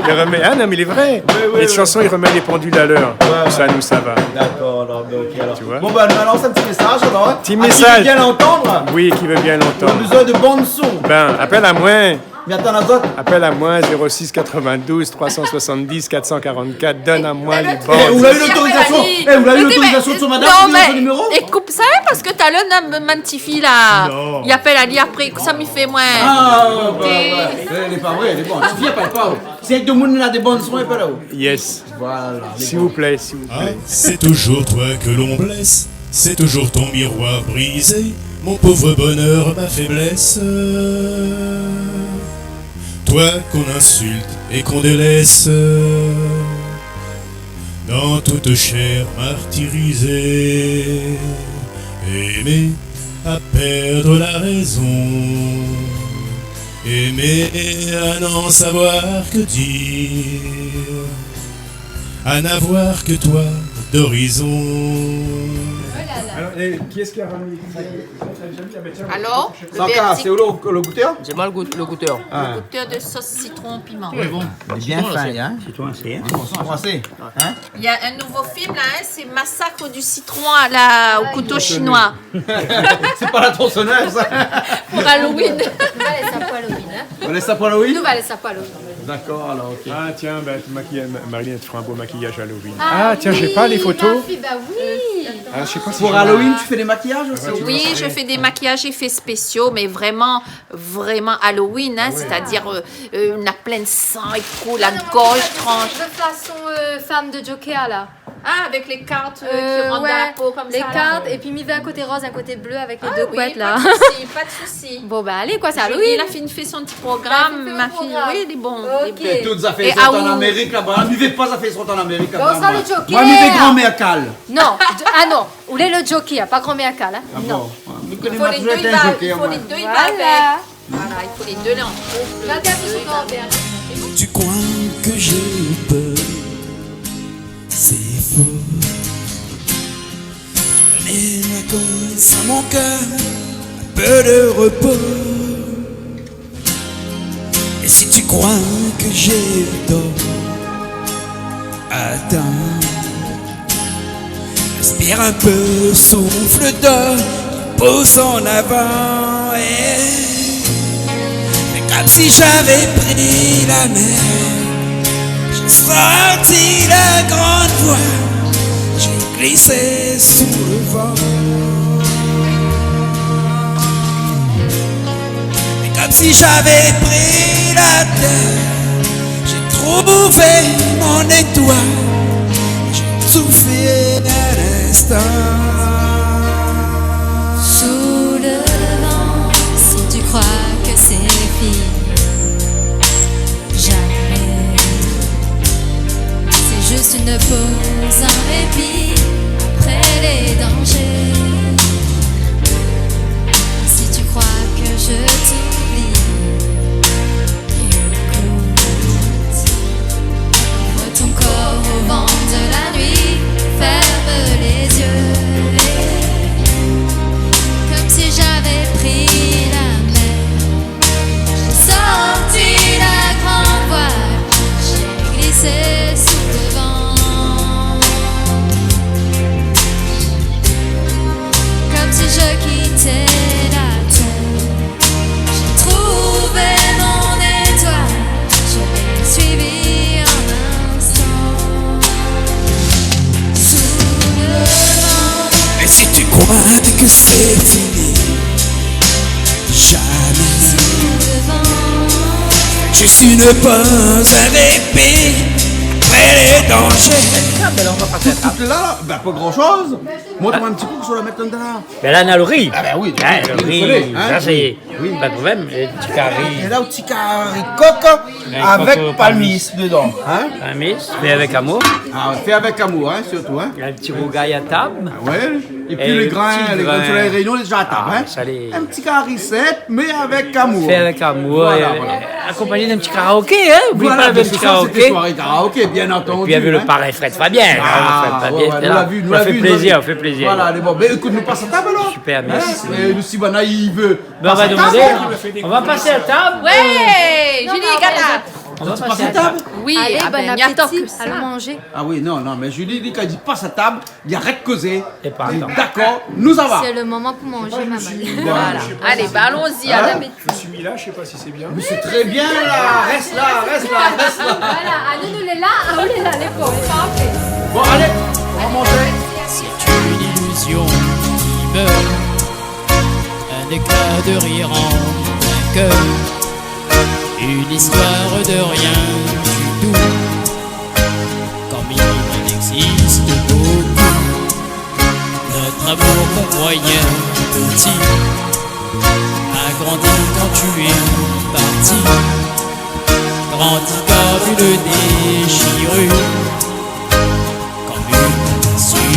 I romèt, ah non, mé lé vré. Oui, oui, oui. Lé shanson, i romèt lé pandil a lèr. Ouais, ouais. Ousa nou sava. Dakor, alor, bin, ok, alor. Tu vois ? Bon, bin, nou lans in ti mésaz, alor, hein. Ti mésaz. À qui veut bien l'entendre ? Oui, qui veut bien l'entendre. On a besoin de bande son. Bin, apèl amoin. Mé atann, atann. Apèl amoin, zéro six quatre-vingt-douze trois cent soixante-dix quatre cent quarante-quatre, donn amoin lé bann. Eh, ou la u lotorizasion, eh, ou la u lotorizasion de son madam pou done son niméro ? Non, mé, é koup sa, hein, parske talèr, na, mon ti fi la, li apèl ali apré, kosa mi fé, moin ? Ah, ouais, ouais, ouais. Lé pa vré, lé bon. Ti fi apèl pa, oh. Si èk demoun néna dé bann son, i apèl aou. Yes. Voilà, lé bon. S'il vous plaît, s'il vous plaît. Ah, c'est toujours toi que l'on blesse, c'est toujours ton miroir brisé, mon pauvre bonheur, ma faiblesse. Toi qu'on insulte et qu'on délaisse, dans toute chair martyrisée, aimer à perdre la raison, aimer à n'en savoir que dire, à n'avoir que toi d'horizon. Alors, et qui est-ce qui a ramené ? Alors, le verdict. Sanka, sé ou le, le goûteur ? C'est moi le goût-, le goûteur. Ah. Le goûteur de sauce citron piment. Oui, bon. Lé bien fin, hein ? Citron, c'est, hein ? Bon, san froisé, hein ? Il y a un nouveau film, là, hein, c'est Massacre du citron à la, au couteau chinois. C'est pas la tronçonneuse. Pour Halloween. Nou va lès sa pou Halloween, hein. Ou va lès sa pou Halloween ? Nou va lès sa pou Halloween. D'accord, alors, ok. Ah, tiens, ben, tu maquilles, Ma-, Marilyn, tu feras un beau maquillage Halloween. Ah, tiens, j'ai pas les photos. Oui, ma fille, bah oui. Ah, je sais pas si... Pour Halloween, tu fais des maquillages aussi ? Oui, je fais des maquillages, effets spéciaux, mais vraiment, vraiment Halloween, hein, c'est-à-dire, euh, euh, on a plein de sang et tout, la gorge tranche. Ah non, moi, je fais de façon, euh, femme de Joker, là. Ah, avec les cartes, euh, qui rentrent dans la peau comme ça, là. Euh, ouais, les cartes, et puis mi fé un côté rose, un côté bleu avec les deux couettes, là. Ah oui, pas de souci, pas de souci. Bon, ben, allez, quoi, c'est Halloween. Julie, la fine fé son ti programme, ma fille. La fine fé le programme. Oui, lé bon, lé bon. Ok. É tout zafèr i sort an Amérik laba. Mi vé pa zafèr i sort an Amérik laba, moin. Bon, sa, le Joker. Moin, mi vé Grand-Mère Kal. Non, ah non, ou lé le Joker, pa Grand-Mère Kal, hein. Ah bon ? Non. Moin, mi koné pa, toultan été in Joker, moin. Il faut les deux, il va, il faut les deux, il va avec. Voilà. Voilà, il faut les deux là entre eux. Là, t'es un peu sous ton verre. Tu crois que j'ai peur ? C'est faux. Mais comme ça, mon cœur a peu de repos. Et si tu crois que j'ai tort, attends. Respire un peu, souffle d'or, pousse en avant. Et c'est comme si j'avais pris la mer. J'ai sorti la grande voile, j'ai glissé sous le vent. Et comme si j'avais pris la terre, j'ai trouvé mon étoile, j'ai tout fait à l'instant. Sous le vent, si tu crois que c'est fini, jamais. C'est juste une pause, un répit après les dangers. Si tu crois que je t'oublie, écoute. Ouvre ton corps au vent de la nuit, ferme les yeux. Comme si j'avais pris la mer. J'ai sorti la grande voile, j'ai glissé sous le vent. Comme si je quittais la terre. J'ai trouvé mon étoile, je l'ai suivie en un instant. Sous le vent. Et si tu crois que c'est fini, jamais. Sous le vent. Juste une pause, un répit, après les dangers. Ah, ben là, on va passer à table. Tout, tout là, ben, pas grand-chose. Montre-moi un petit peu ce qu'on va mettre dedans. Ben là, on a le riz. Ah ben oui, hein, le riz, ça, c'est pas de problème. Et le petit carry. Et là, un petit carry coq avec palmis dedans, hein. Palmis, fait avec amour. Ah, fait avec amour, hein, surtout, hein. Un petit rougail à table. Ah ouais. Et puis les grains, les grains de soleil Réunion, déjà à table, hein. Un petit carry sec, mais avec amour. Fait avec amour, voilà, euh, accompagné d'un petit karaoké, hein. Oublie pas le petit karaoké. Voilà, bien sûr, c'était soirée karaoké, bien entendu, hein. Et puis, il y avait le parrain Fred Fabien, hein, Fred Fabien était là. Ah ouais, ouais, nous l'a vu, nous l'a vu, nous l'a vu. Ça fait plaisir, ça fait plaisir. Voilà, allez, bon, ben, écoute, nous passe à table alors. Super, merci. Hein ? Et le Sibana, il veut passer à table. Ben, on va demander, on va passer à table. Ouais, Julie, gata. On va passer à table. Oui, ah ben, bon appétit, allons manger. Ah oui, non, non, mais Julie, li, kan li di pass a tab, li arèt kozé. Li di, dakor, nou sava. C'est le moment pour manger, maman. Voilà. Allez, bah, allons-y, à la bêtise. Je suis mis là, je sais pas si c'est bien. Mais c'est très bien, là. Reste là, reste là, reste là. Voilà, ah, nou, nou lé la. Ah, nou lé la, lé bon, parfait. Bon, allez, on va manger. C'est une illusion qui meurt, un éclat de rire en plein cœur, une histoire de rien du tout. Comme il en existe beaucoup, notre amour qu'on croyait petit a grandi quand tu es parti, grandi comme une déchirure, comme une blessure.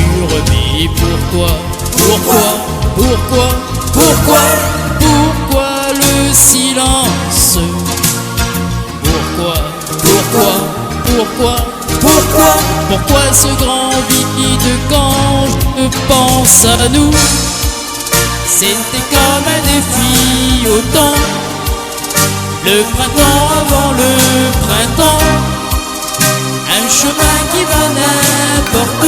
Mais pourquoi, pourquoi, pourquoi, pourquoi, pourquoi le silence ? Pourquoi, pourquoi, pourquoi, pourquoi, pourquoi ce grand vide quand je pense à nous ? C'était comme un défi au temps, le printemps avant le printemps, un chemin qui va n'importe où.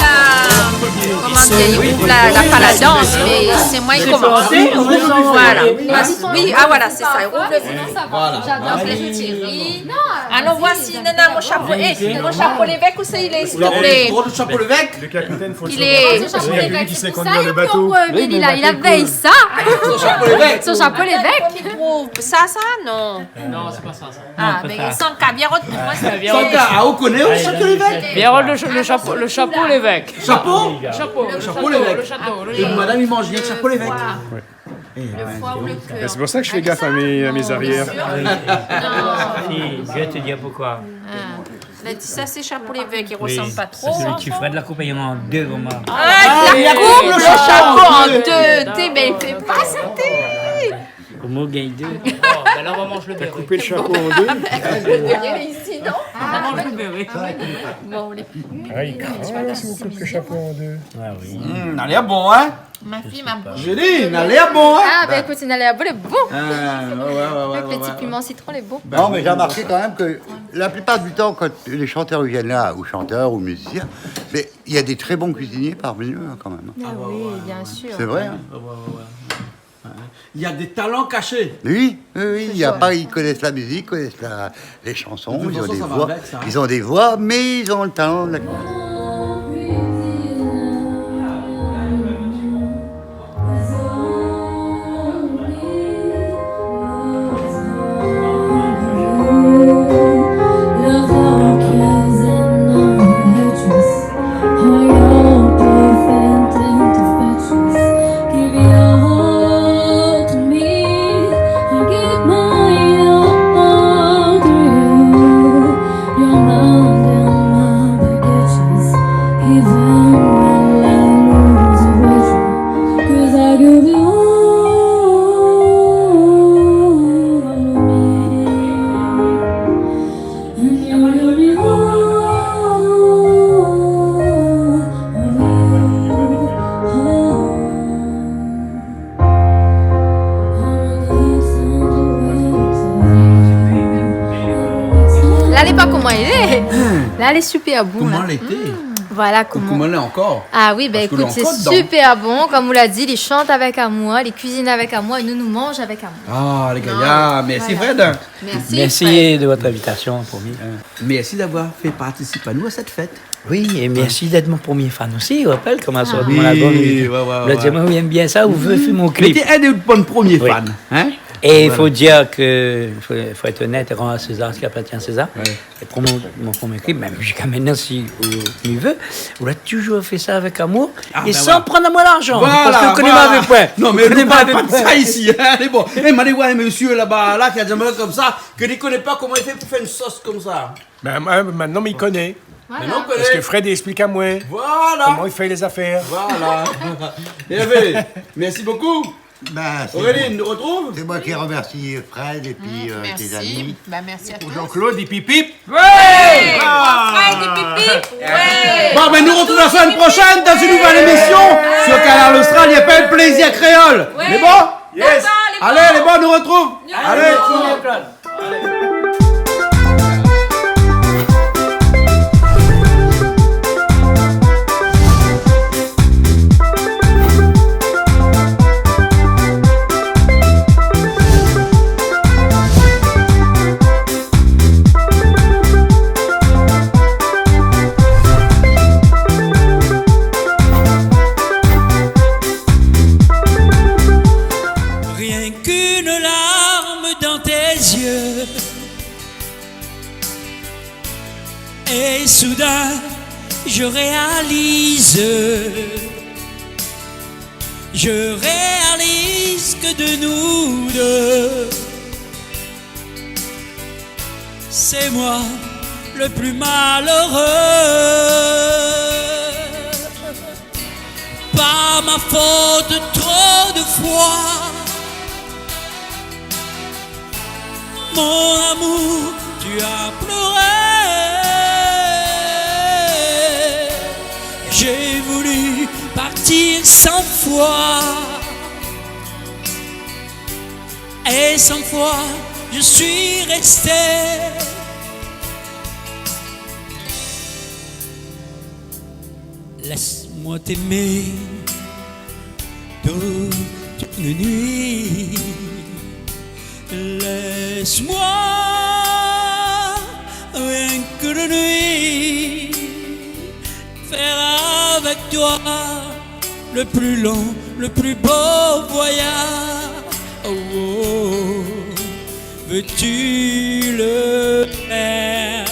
Ah oui, la, comment dire, il ouvre la, la, pas la danse, mais c'est moi qui commence. Voilà. Oui, ah voilà, c'est ça, il ouvre le Voilà. J'adore. Donc, les petits riz. Allons voir si Nana, mon chapeau, eh, mon chapeau lévèk, où ça il est, s'il te plaît ? Gros, le chapeau lévèk. Le capitaine, faut le savoir. Il est... Son chapeau lévèk, c'est pour ça, il y a plus haut, euh, Billy, là, il a veillé ça. Son chapeau lévèk. Son chapeau lévèk. Attends, il faut ça, ça, non. Non, c'est pas ça, ça. Ah, mais sans caviar, moi, c'est... Sans ca-, ah, on connaît, on sait que les mecs. Pierrot, le cha-, le chapeau, le chapeau, lévèk. Chapeau ? Chapeau. Le chapeau lévèk. Le chapeau, le chapeau. Et madame, il mange rien que chapeau lévèk. Le foie ou le cœur. Et c'est pour ça que je fais gaffe à mes, à mes arrières. Non. Si, je vais te dire pourquoi. Ah. Là, dis ça, c'est chapeau lévèk, il ressemble pas trop. Oui, ça, c'est le petit frère de la coupe, il y en a deux, vraiment. Ah, il a coupé le chapeau en deux. T'es, mais il fait pas ça, t'es. Moin gingn dé. Bon, bin la, nou va manz lo bèrèk. T'as coupé le chapeau en deux ? Lé isi, non ? Nou va manz lo bèrèk. Bon, lé... Ah, i kras si ou koup lo shapo an dé. Ah oui. Hmm, lé bon, hein ? Ma fiy, ma boush. Julie, lé bon, hein ? Ah, bin, ékout, lé bon, lé bon. Ah, ouais, ouais, ouais, ouais. Avèk lo ti piman sitron, lé bon. Non, mé mi romark kan mèm ke la plipar du tan, kan bann shantèr i vien la, ou shantèr, ou mizisien, mé néna bann trè bon kuizinié parmi zot, hein, kan mèm, hein. Ah oui, ouais, ouais, bien sir. Sé vré, hein. Ouais, ouais, ouais, ouais. Ouais. Néna bann talan kashé. Oui, oui, oui, sé sir. Néna pa, i koné la mizik, i koné la, bann shanson, zot i na bann voi, avèk sa, hein. Zot i na bann voi, mé zot i na lo talan de la kuizine. La, lé pa koman i lé. Hein. La, lé super bon, la. Koman lété ? Hmm. Voilà. Ou koman, koman lé ankor ? Ah oui, bin, ékout, sé super bon. Parske lé ankor dedan. Kom ou la di, li shant avèk amour, li kuizine avèk amour, é nou, nou manz avèk amour. Ah, lé gayar. Voilà. Mèrsi, Fred. Mèrsi, Fred. Mèrsi de vot invitasion, promi. Euh, mèrsi d'avoir fé partisip anou a sèt fèt. Oui, é mèrsi d'èt mon promié fan osi, ou rapèl, koman sa, mon album, ouais, ouais, ouais. Ou la di amoin, ou èm bien sa, ou vé fé mon klip. Mé té inn dé bann promié fan, hein ? Oui. É i fo dir ke, fo, fo èt onèt, rendre à César ce qui appartient à César. Ouais. É pou mon, mon promié klip, mèm ziska mintnan, si ou, ou i vé, ou la touzour fé sa avèk amour, é san pran amoin larzan, parske ou koné pa avèk moin. Voilà, voilà. Non, mé nou koné pa avèk moin. Ou koné pa de sa isi, hein, lé bon. É, ma alé voir in mésyé laba, la, ki la di amoin konmsa, ke li koné pa koman i fé pou fé in sos konmsa. Bin, moin, mintnan, mi koné. Voilà. Mintnan, ou koné. Parske Fred i èksplik amoin koman i fé lé zafèr. Voilà. Hervé, mèrsi bokou. Bin, sé... Aurélie, nou artrouv ? Sé moin ki romèrsi Fred épi, euh, tes amis. Mèrsi. Bin, mèrsi a tout. Jean-Claude, épi Pip. Ouais ! Ah ! Fred épi Pip. Ouais ! Bon, bin, nou artrouv la semèn proshèn dan in nouvèl émision sur Kanal Austral, i apèl Plézir Kréol. Ouais. Lé bon ? Yes. Dakor, lé bon. Alé, lé bon, nou artrouv. Alé. Rien qu'une larme dans tes yeux. Et soudain, je réalise, je réalise que de nous deux, c'est moi le plus malheureux. Pas ma faute, trop de fois, mon amour, tu as pleuré. J'ai voulu partir cent fois, et cent fois, je suis resté. Laisse-moi t'aimer toute une nuit. Laisse-moi, rien que de nuit, faire avec toi le plus long, le plus beau voyage. Oh, oh, veux-tu le faire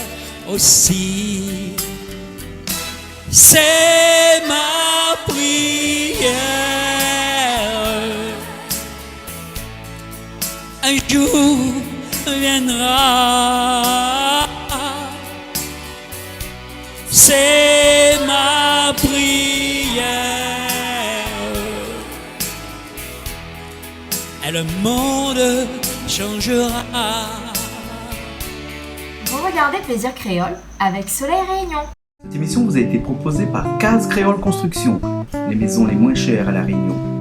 aussi ? C'est ma prière. Un jour viendra. C'est ma prière. Un Le monde changera. Vous regardez Plaisir Créole avec Soleil Réunion. Cette émission vous a été proposée par Case Créole Construction, les maisons les moins chères à La Réunion.